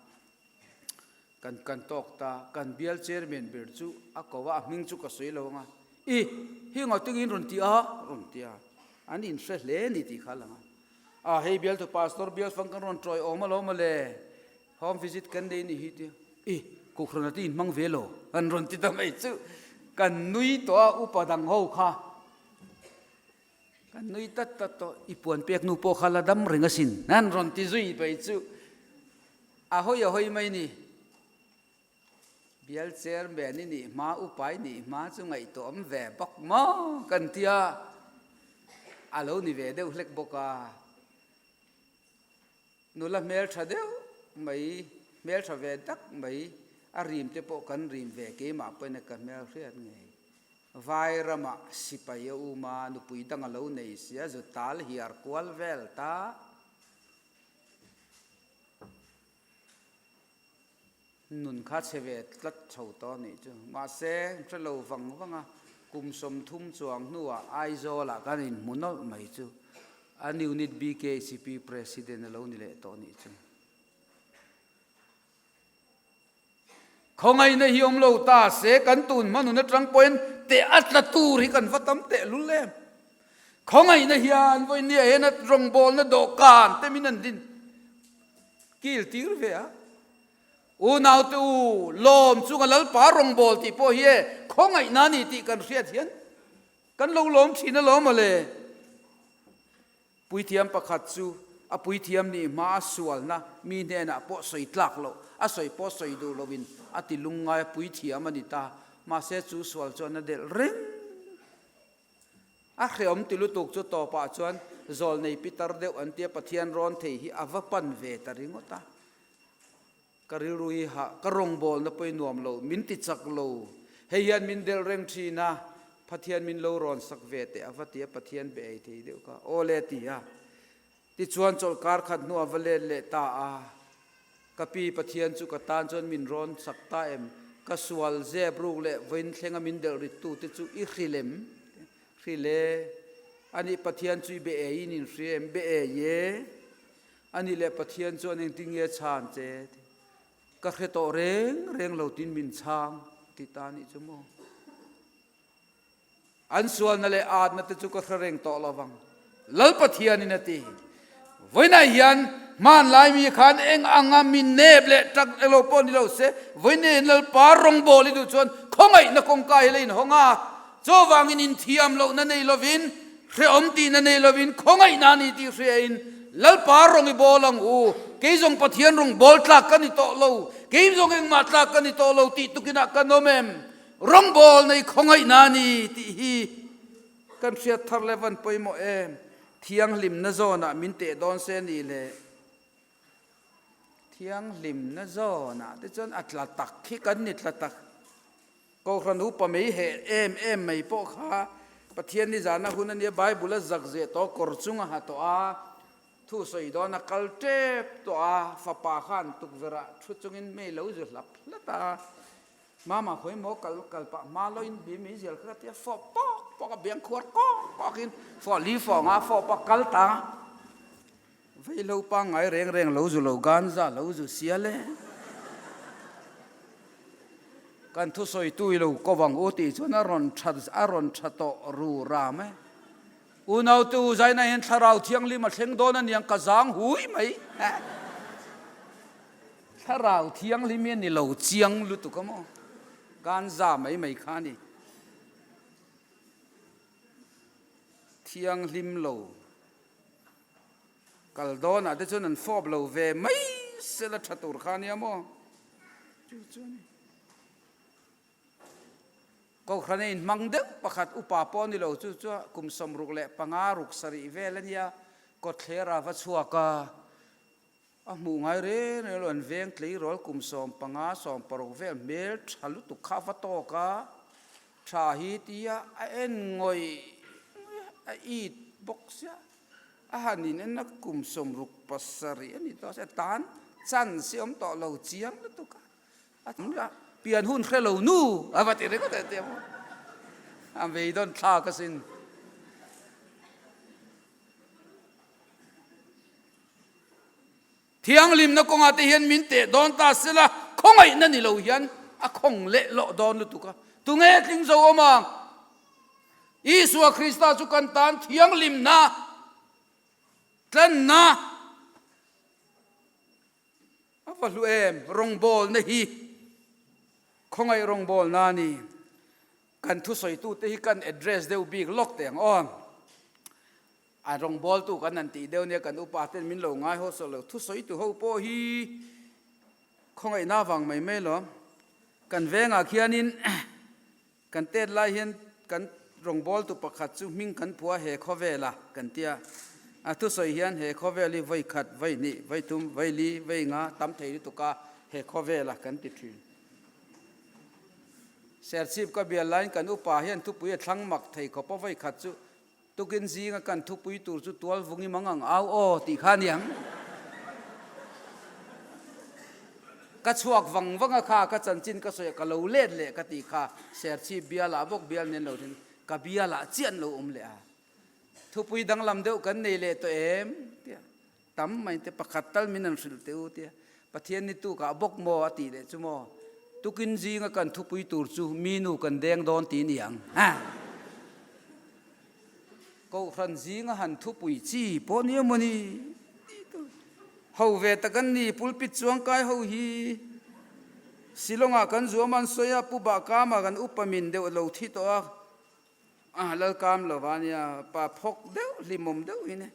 kan kan tawk ta, kan bial chairman ber chu a ko a, a hming chu ka sawi lo ang a, I, hi ngaw tingin rawn ti a, rawn ti a, an inhre hle a ni tih kha a lang a, a hei bialtu pastor bial fang kan rawn tawi awm alawm mawle, home visit kan nei ni hi tia, I, Kohhran ati inhmang ve lo, an rawn ti ta mai chu, kan nui tawh a upa dang ho kha. Kan nui tat tat tawh, i puan pek nu pawh kha la dam reng asin, an rawn ti zui mai chu a hawi a hawi mai ni. Bial chairman i nih hma, upa i nih hma chu ngaihtuah awm ve bawk maw kan ti a, a lo ni ve deuh hlek bawk a. Nula hmeltha deuh mai, hmeltha ve tak mai, a rim te pawh kan rim ve keimah pawhin a ka hmel hriat ngei. Vai ramah sipai a um a, nupui dang a lo nei sia, zu tal hiar kual vel ta. Nun kha chhe ve tlat chho tawh a nih chu. Mahse, hre lo vang vang a, kum 30 chuang hnuah Aizawlah kan inhmu nawlh mai chu. An unit BKCP President a lo ni leh tawh a nih chu. Khawngaihna hi awm lo ta se, kan tun hma nun atang pawhin teh a tla tur hi kan va tam tehlul em. Khawngaihna hian vawinia hian a rawngbawlna dawhkan te min an din kil tir ve a. Unaute u, lawm chunga Lalpa rawngbâwl tih pawh hi e, khawngaihna a ni tih kan hriat hian kan lo lawm thin alawm mawle. Puithiam pakhat chu a puithiam nih hma a sualna mi hnenah pawh sawi tlak loh, a sawi pawh sawi duh loin a ti lungngai a, puithiam a ni ta. Mahse chu sual chuan a delh reng. A hreawm ti lutuk chu tawpah chuan zawlnei pitar deuh an tia Pathian rawn thei hi a va pan ve ta ringawt a. Ka rilru hi hah, ka rawngbawlna pawh i nuam lo, min ti chak lo. Hei hian min delh reng thin a, Pathian min lo rawn sak ve teh a va ti a, Pathian be ei thei deuh kha. Aw le ti a. Tichuan chawlhkar khat hnuah va let leh ta a, Ka pi Pathian chu ka tan chuan min rawn sak ta em? Ka sual zep ruk leh vawiin thlenga min delh rittu te chu i hrilh em? Hrilh e. Anih Pathian chu i be eiin in hria em? Be ei e. Anih leh Pathian chuan engtin nge chhan che? Ka hre tawh reng reng lo tin min chhang ti ta anih chu maw? An sualna leh atna te chu ka hre reng tawh lo vang, Lal Pathianin a ti. Vawiinah hian hmanlai mi khan eng anga mi nep leh tak elo pawh ni lo se, vawiin Lalpa rawngbâwl i duh chuan khawngaihna kawngka hi la inhawng a, chuvangin inthiam lohna nei lovin, hrehawm tihna nei lovin khawngaihna a ni tih hriain Lalpa rawng i bawl ang u, kei zawng Pathian rawng bawl tlak ka ni tawh lo, kei zawng engmah tlak ka ni tawh lo tih tukinah kan awm em? Rawngbâwl nei khawngaihna a ni tih hi kan hriat thar leh van pawimawh em? Thianghlimna zawnah min teh dawn se ni le? Thianghlimna zawnah te chuan a tla tak hi kan ni tla tak. Kohhran upa mei heh em em mai pawh kha Pathian nizana hun a nia, Bible a zak zeh tawh, kawr chung a ha tawh a, thu sawi dawn a kal tep tawh a, fapa khan tukverh ah thu chungin mei lo zu hlap hlat a. Mama khawi maw kal kal pah hma loin bi mei zial kha ka ti a, fawh pawk pawk a biang khuar kawk kawk in fawh li fawh nga fawh pawh kal ta vei lo pangngai reng reng lo zu lo ganza lo zu sial e. Kan thusawi tu i lo ko vang u tih chuan a rawn tha a rawn tha tawh ru ram e. Unau tu zaina hian thlarau thianghlim a thleng dawn aniang ka zang hui mai. Thlarau thianghlim hi a ni lo chiang lutuk a maw? Ganza mai mai kha a ni. Thianghlim lo kal dawnah te chuan an fawp lo ve mai sela tha tur kha a nia maw? Chu chu a ni. Kohhran a inhmang deuh pakhat upa pawh a ni lo chu chu kum 65 ruk sarih vel a nia kawtthler a va chhuak a. A hmuh ngai reng reng lo, an veng tleirawl kum 15, 16 vel hmel tha lutuk kha a va tawk a, tha hi tia a en ngawih ngawih a, a it bawk sia, a han in en a kum 67 a ni tawh a, tan chance hi a awm tawh lo chiang lutuk a, a pian hun hre lo nu a va ti ringawt a tia maw, a beidawn thlak asin. Thianghlimna kawngah te hian min teh dawn ta sela, khawngaihna ni lo hian a khawng leh lawh dawn lutuk a. Tunge tling zo awm ang? Isua Krista chu kan tan thianghlimna, tlanna a va hlu em? Rawngbawlna hi khawngaih rawngbawlna a ni. Kan thusawitute hi kan address deuh bik lawk teh ang aw. A rawngbawltu kan han tih deuh nia kan upa ten min lo ngai haw sawh lo. Thusawitu ho pawh hi khawngaihna vang mai mai lo. Kan vengah khianin kan tet lai hian kan rawngbawltu pakhat chu hming kan phua he khawvela kan tia. A thusawi hian he khawvel hi vawi khat, vawi hnih, vawi thum, vawi li, vawi nga tam thei lutuk a he khawvela kan ti thin. Serchhip ka bial laiin kan upa hian thupui a thlang mak thei khawp a vawi khat chu Tukin zinga kan thupui tur chu tual vungi mang ang au aw tih kha aniang. Ka chhuak vang vang a kha ka chanchin ka sawi a ka lo let leh ka tih kha Serchhip bialah bawk bial nen lo then ka bialah chiah an lo awm leh a. Thupui danglam deuh kan nei leh tawh em tia tam mai te pakhat tal min an hrilh teh u tia Pathian ni tukah bawk maw a tih leh chu maw tukin zinga kan thupui tur chu mi nu kan deng dawn ti niang ha. Kohhran zinga han thupui chi pawh nia mawni tih tur ho ve tak an ni pulpit chuangkai ho hi Shillong-ah kan zuam an sawi a Pu Bahkama kan upa min deuh lo thi tawh a a Lalkam lova nia pa phawk deuh hlimawm deuh hi nia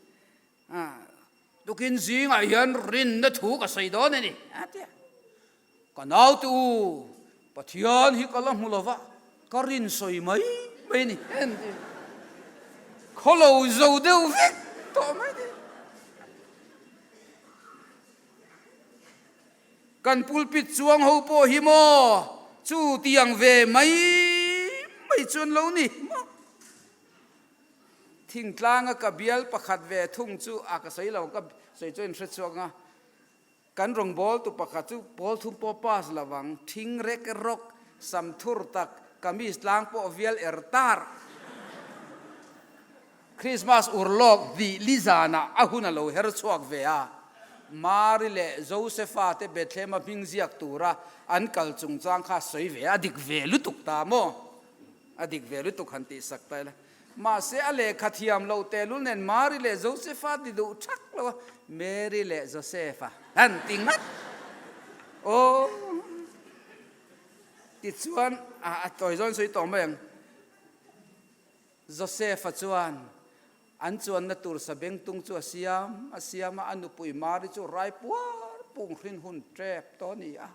tukin zingah hian rinna thu ka sawi dawn a ni a ti a. Ka naute u, Pathian hi ka la hmu lova, ka rin sawi mai mai a ni. Khaw lo zo deuh vek tawh mai ni. Kan pulpit chuang ho pawh hi maw chu tiang ve mai mai chuan lo ni maw. Thingtlanga ka bial pakhat ve thung chu a ka sawi lo, ka sawi chuan in hre chhuak ang a. Kan rawngbawltu pakhat chu pawl thum pawh pass lo ang, thing rek rawk, sam thur tak, kamis tlang pawh vial er tar. Christmas urlawk dih li zanah a hun a lo her chhuak ve a, Mari leh Josefa te Bethlehem a hming ziak tura an kal chungchang kha sawi ve a, a dik ve lutuk ta maw? A dik ve lutuk han tih sak ta ila. Mahse, a lehkha thiam loh tehlul nen Mari leh Josefa ti duh thak lo a, Mary leh Josefa han ti ngat. Aw, tichuan a tawi zawn sawi tawh mai ang. Josefa chuan an chuanna tur sabengtung chu a siam a siam a, a nupui Mari chu rai puar pung hrin hun tep tawh a ni a.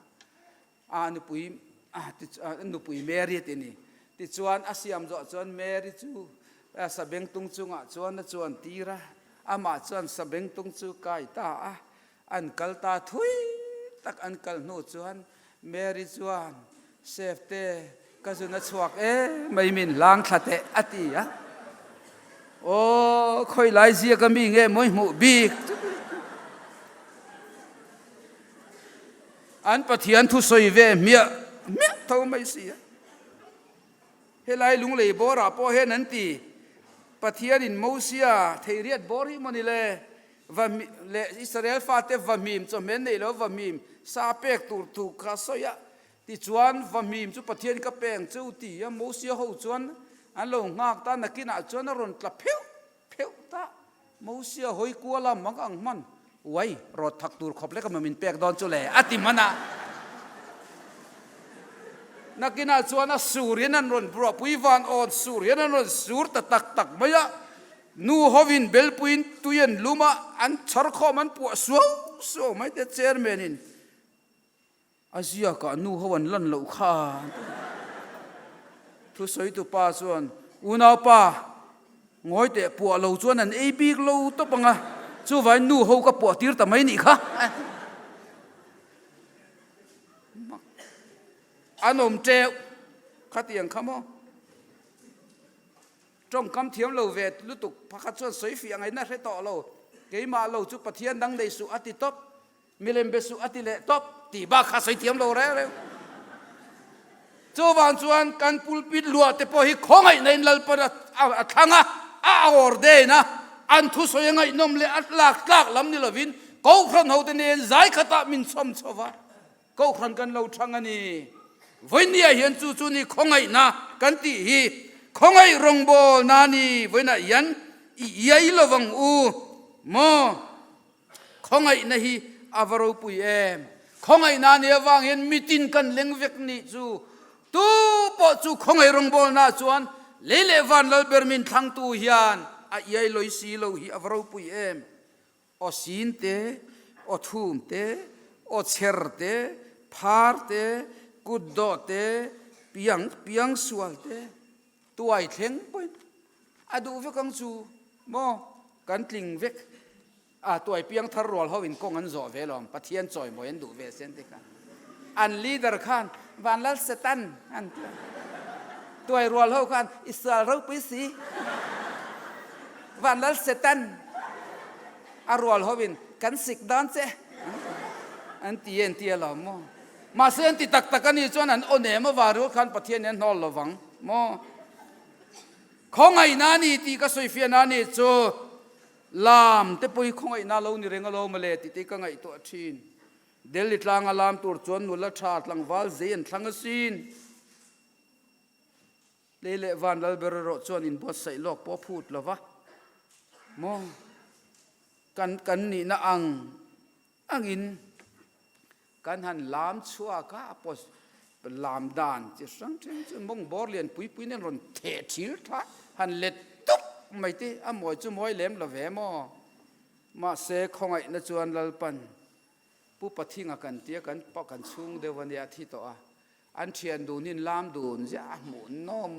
A nupui a nupui Mary a ti ni. Tichuan a siam zawh chuan Mary chu sabengtung chungah chuan a chuan tir a, amah chuan sabengtung chu kai ta a, an kal ta thui tak an kal hnu chuan Mary chuan Sefte ka zun a chhuak e mai min hlang thla teh a ti a. Aw khawilai ziak a mi nge mawi hmuh bik chu. An Pathian thu sawi ve hmiah hmiah tho mai si a. Helai lunglei bawrah pawh hian an ti, Pathianin Mosia theiriat bawr hi mawni le, va leh Israel fate va hmim chawhmeh neih lo va hmim sa pek tur thu kha sawi a. Tichuan va hmim chu Pathian ka peng chu ti a, Mosia ho chuan an lo nghak ta, nakinah chuan a rawn tla pheuh pheuh ta. Mosia hawi kual a mang ang hman, Uai, rawt thak tur khawp lek a min pek dawn chu le, a ti hman a. Nakinah chuan a sur hian an rawn ruahpui van awn sur hian an rawn sur ta tak tak mai a. Nu hovin belpuiin tui an lum a, an chhar khawm an puah suau suau mai te chairman in A ziakah nu ho an lan loh kha. Thusawitu pa chuan, Unaupa, ngawi teh puah lo chuan an ei bik lo tawp ang a, chuvain nu ho ka puah tir ta mai nih kha. An awm teuh khatiang kha maw? Tawngkam thiam lo ve lutuk pakhat chuan sawi fiah ngaihna hre tawh lo, keimah lo chu Pathian dang nei suh a ti tawp. Milem be suh a ti leh tawp tih bak kha sawi thiam lo reng reng. Chuvang chuan kan pulpit luah te pawh hi khawngaihna in Lalpan a thlang a, a ordain a, an thusawi a ngaihnawm leh a lak tlak lam ni lovin Kohhran hote nen zai khatah min chhawm chho va, Kohhran kan lo thang a ni. Vawinia hian chu chu ni khawngaihna kan tih hi khawngaih rawngbawlna a ni. Vawiinah hian i iai lovang u maw? Khawngaihna hi a va ropui em? Khawngaihna nih avang hian mitin kan leng vek nih chu tu pawh chu khawngaih rawngbawlna chuan lei leh van lalber min thlangtu hian a iai lawi si lo hi a va ropui em? Aw sin te, aw thum te, aw chher te, phar te, kutdawh te, piang piang sual te, tuai thleng pawhin a duh vek ang chu maw? Kan tling vek a, tuai piang thar rual ho in kawng an zawh ve lawm, Pathian chawimawi an duh ve sen te khan an leader khan Vanlal Satan an ti a, tuai rual ho khan i sual ropui si Vanlal Satan a rual ho in kan sik dawn che an ti e an ti alawm maw? Mahse an ti tak tak a nih chuan an aw nem avang ringawt khan Pathian hi an hnawl lovang maw? Khawngaihna a ni tih ka sawifiahna a nih chu lam te pawh hi khawngaihna lo ni reng alawm mawle tih te hi ka ngaihtuah thin. Delhi tlanga lam tur chuan nula tha tlangval zei an thlang asin. Lei leh van lal ber erawh chuan inbuatsaih lawk pawh a phut lo va, maw kan kan nihna ang angin kan han lam chhuak a, a post lam dan chi hrang hrang chu mawng bawr lian pui pui nen rawn theh thil tha han let tup mai te a mawi chu mawi lem lo ve maw. Mahse khawngaihna chuan Lalpan Pu Pathinga kan tia kan pa kan chhung deuh a nia a thi tawh a, an thian dun in lam dun ziah a hmuh nawm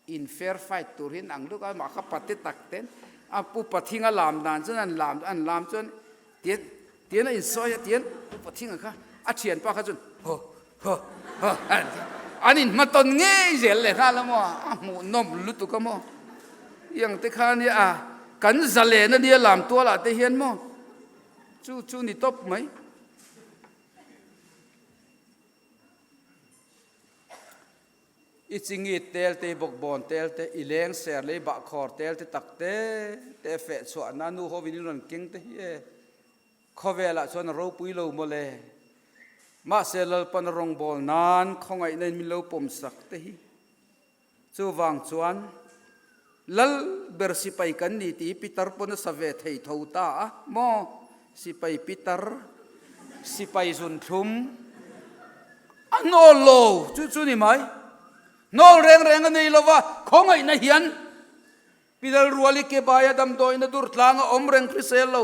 in fair fight tur hi an ang lutuk a, amah kha pate tak ten a Pu Pathinga lam dan chuan an lam an lam chuan tian tian a insawi a tian Pu Pathinga kha a thianpa kha chuan haw haw haw an inhmatawn ngei zel leh nghal a maw a hmuh nawm lutuk a maw iang te kha nia a kan zalen a nia lam tualah te hian maw Chu chu ni tawp mai. I chingit tel te, i bawkbawn tel te, i leng ser leh i bahkhawr tel te tak te te feh chhuahna nu hovin in rawn keng te hi e. Khawvelah chuan a ropui lo mawle. Mahse Lalpan a rawngbâwl nan khawngaihna in min lo pawm sak te hi. Chuvang chuan, Lal ber sipai kan ni tih hi Pitar pawn a sa ve thei tho ta a maw? Sipai Pitar, sipai zunthlum a hnawl lo chu chu ni mai. Hnawl reng reng a nei lo va, khawngaihna hian Pilal ruali ke baia damdawiina dur tlang a awm reng hrisel lo,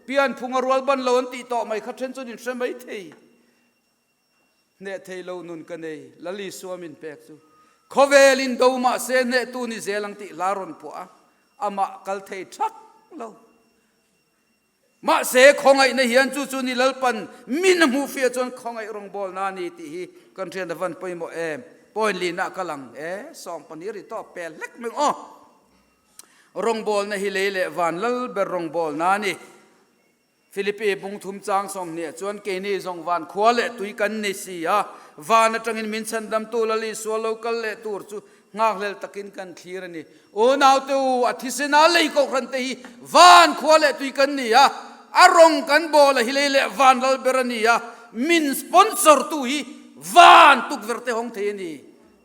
pianphunga rual ban lo an tih tawh mai kha then chuan in hre mai thei. Hneh thei lo nun ka nei, Lal Isua min pek chu. Khawvel in do mah se hnehtu ni zel ang tih hla rawn phuah a, amah kal thei thak lo. Mahse khawngaihna hian chu chu ni Lalpan min a hmuh fiah chuan khawngaih rawngbawlna a ni tih hi kan hriat a van pawimawh em. Point lina ka lang e, 12 ri tawp pel hlek mai aw. Rawngbawlna hi lei leh van lal ber rawngbawlna a ni. Philippi bung thum chang 20 chuan keini zawng van khua leh tui kan ni si a, van atangin min chhandamtu Lal Isua lo kal leh tur chu nghakhlel takin kan thlir a ni. Unaute u, a thisena lei kohhran te hi van khua leh tui kan ni a, a rawng kan bawl a hi lei leh van lal ber a ni a, min sponsor tu hi van tukverh te hawng thei a ni.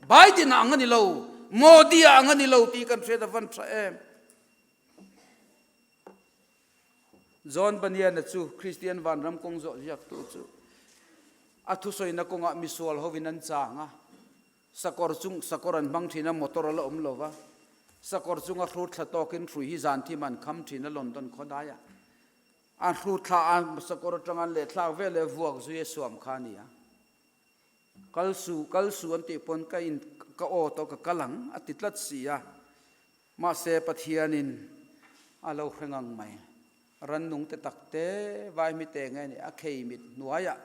Biden-a ang a ni lo, Modi-a ang a ni lo tih kan hriat a van tha em? John Bunyan-a chu Kristian vanram kawng zawh ziaktu chu a thusawina kawngah misual hovin an chang a, sakawr chung sakawr an hmang thin a, motor a la awm lo va, sakawr chunga hrut thla tawkin hrui hi zan thim an kham thin a London khawdaiah an hrut thla a, sakawr atanga an lehthlak vel leh vuak zui a suam kha a ni a. Kal su, kal su an tih pawn ka in ka aw tawh ka kal ang a ti tlat si a. Mahse Pathianin a lo hre ngang mai. Rannung te tak te vai mi te nge ni a khei mit hnuaiah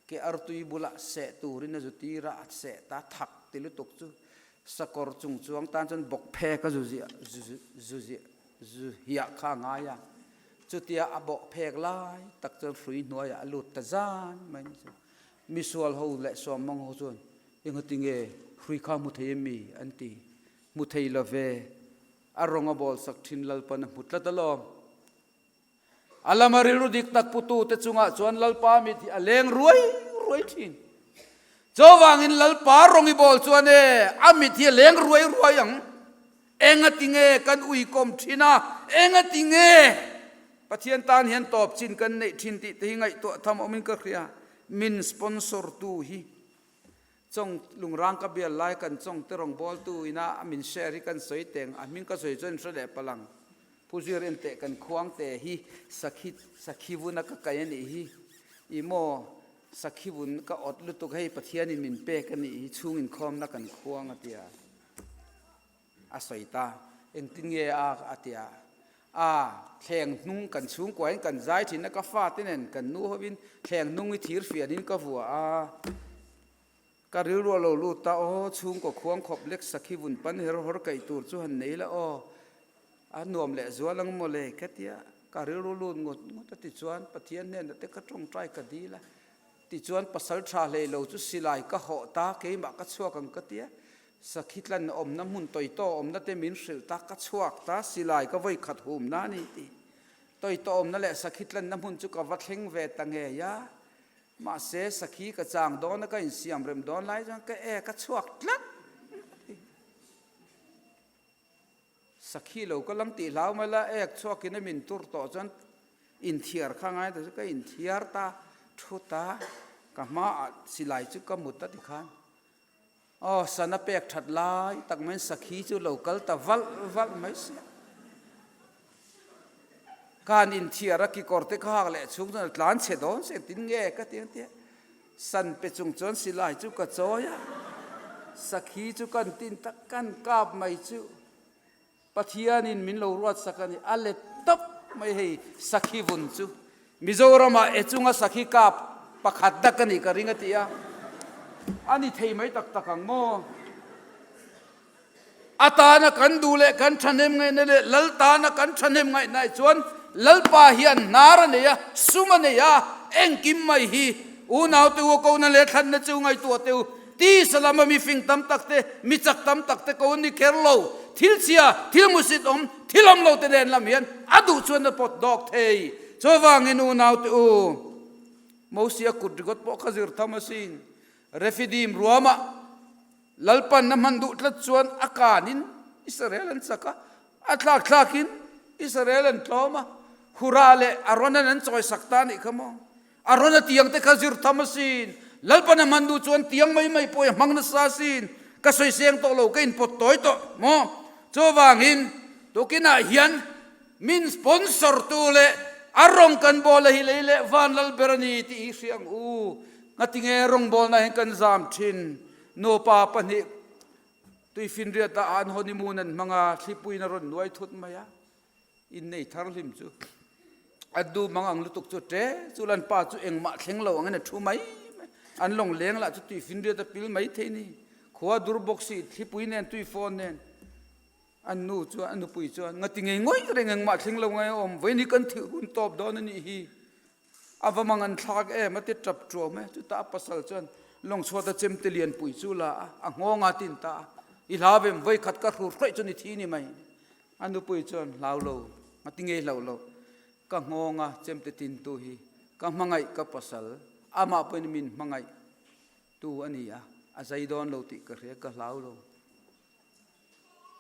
ke artui bulah seh turin a zu tir a, a seh ta thak ti lutuk chu sakawr chung chuang tan chuan bawk phek a zu ziah zu ziah zu hiah kha a ngai a. Chutia a bawh phek lai tak chuan hrui hnuaiah a lut ta zan mai ni chu. Misual ho leh suammang ho chuan engati nge hrui kha hmu thei em mi an ti. Hmu thei lo ve, a rawng a bawl sak thin Lalpan a hmu tlat alawm. A lama rilru dik tak putu te chungah chuan Lalpa mit hi a leng ruai ruai thin. Chuvangin Lalpa rawng i bawl chuan e, a mit hi a leng ruai ruai ang. Engati nge kan uikawm thin a, engati nge Pathian tan hian tawp chin kan neih thin tih te hi ngaihtuah tham awmin ka hria. Min sponsor tu hi Chawng lungrang ka bial lai kan chawng te rawngbawltu ina a min share hi kan sawi teng a hming ka sawi chuan in hre leh palang. Phuzir enteh kan khuang te hi sakhi sakhi vuna ka kai a nih hi. I maw sakhi vun ka awt lutuk hei Pathianin min pek a nih hi chhung inkhawmna kan khuang a tia a sawi ta. Engtin nge a a tia a thleng hnung kan chhungkuain kan zai thin a ka fate nen kan nu hovin thleng hnung hi thir fianin ka vua a. Ka rilru a lo lut ta, aw chhungkaw khuang khawp lek sakhi vun pan her hawr kaih tur chu han nei la aw, a nuam leh zual ang maw le ka tia, ka rilru lut ngut ngut a tichuan Pathian hnenah te ka tawngtai ka dil a, tichuan pasal tha hlei lo chu silai ka hawh ta keimah ka chhuak ang ka tia, sakhi tlan awmna hmun tawitaw awmna te min hrilh ta ka chhuak ta silai ka vawi khat hum na a ni tih, tawitaw awmna leh sakhi tlanna hmun chu ka va thleng ve ta ngei a. Mahse, sakhi ka chang dawn a, ka insiam rem dawn lai chuan ka e ka chhuak tlat a ti. Sakhi lo ka lam tih hlau mai la, ek chhuakin a min tur tawh chuan inthiar kha ngai ta chu ka inthiar ta thut a, ka hmaah silai chu ka mut a ti khan. Aw, sana pek that lai tak maiin sakhi chu lo kal ta valh valh mai sia. Khan inthiar a kekawr te kha hak leh chhung chuan a tlan chhe dawn se engtin nge ka ti ang tia. San pe chung chuan silai chu ka chawi a, sakhi chu kan tin tak kan kap mai chu. Pathianin min lo ruat sak a ni. A let tawp mai hei sakhi vun chu. Mizoramah e chunga sakhi kap pakhat dak a nih ka ring a ti a. A ni thei mai tak tak ang maw? A tana kan duh leh kan thahnem ngaihna leh Lal tana kan thahnem ngaihna ah chuan Lalpa hian hnar a nei a, sum a nei a, engkim mai hi unaute u a kohna leh thlanna chu ngaihtuah teh u. Tisa lama mi fing tam tak te, mi chak tam tak te ko an ni kher lo. Thil chhia, thil musit awm, thil awm lo te nen lam hian a duh chuan a pawt dawk thei. Chuvangin unaute u, Mosia kut ringawt pawh kha zir tham asin. Refidim ruamah Lalpan a hman duh tlat chuan a kanin Israel an chak a, a thlak thlakin Israel an tlawm a, Hura leh Aaron-an an chawisak ta anih kha maw? A rawn a tiang te kha zir tham asin. Lalpan a hman duh chuan tiang mai mai pawh i hmang nasa asin. Ka sawi seng tawh lo, ka inpawt tawi tawh maw? Chuvangin tukinah hian min sponsor tu leh a rawng kan bawl a hi lei leh van lal ber a ni tih hi hria ang u. Ngatinge rawngbawlna hian kan zam thin? Nupa pahnih tuifinriatah an honeymoon an hmang a, thlipuiin a rawn nuai thut mai a. Innei thar hlim chu a du mang ang lutuk chu ṭe chu lan pa chu engmah thleng lo angin a thu mai mai. An lawng leng lah chu tui finriat a pil mai thei ni. Khua dur bawk si, thlipui nen, tui fawn nen. An nu chuan, a nupui chuan, Ngati ngei ngawih reng engmah thleng lo ngai a awm, vawiin hi kan thih hun tawp dawn a nih hi. A va mang an thlak em a ti tap tuam e. Chutah a pasal chuan lawng chhuata chemte lianpui chu la a, a nghawng a tin ta a. I hlau em, vawikhat ka hrur hrawih chu ni thi ni mai. A nupui chuan hlau lo, a ti ngei hlau lo. Ka nghawng a chemte tintu hi ka hmangaih ka pasal, amah pawhin min hmangaih tu a ni a, a zai dawn lo tih ka hria, ka hlau lo.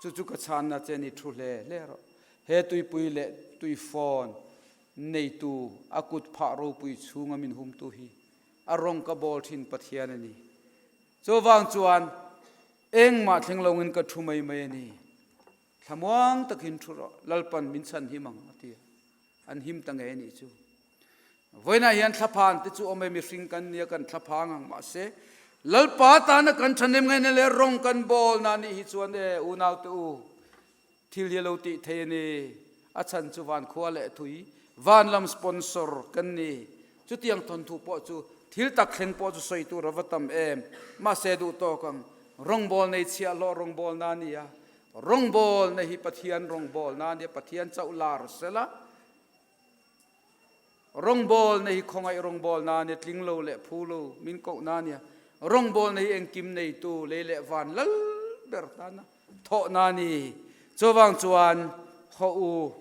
Chu chu ka chhanna che ni thu hle hle rawh. He tuipui leh tuifawn neitu a kut phah ropui chhunga min humtu hi a rawng ka bawl thin Pathian a ni. Chuvang chuan engmah thleng loin ka thu mai mai a ni. Thlamuang takin thu rawh, Lalpan min chhan him ang a ti a. An him ta ngei a nih chu. Vawiinah hian thlaphan te chu awm e, mihring kan nia kan thlaphang ang mahse Lalpa tana kan thahnem ngaihna leh rawng kan bawl na nih hi chuan e unaute u thil hi a lo tih thei a ni. A chhan chu van khua leh thui van lam sponsor kan ni. Chutiang thawnthu pawh chu thil tak thleng pawh chu sawi tur a va tam em. Mahse duh tawk ang rawngbawl nei chhiahhlawh rawngbawl na a ni a. Rawngbawl na hi Pathian rawngbawl na a ni a, Pathian chauh lar sela. Rawngbawlna hi khawngaih rawngbawlna a nia, tling lo leh phu lo min kohna a nia. Rawngbawlna hi engkim neitu lei leh van lal ber tana thawhna a ni. Chuvang chuan haw u,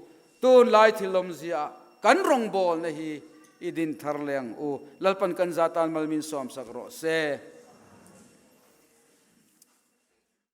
tunlai thil awmzia kan rawngbawlna hi i din thar leh ang u. Lalpan kan za tan mal min sawmsak rawh se.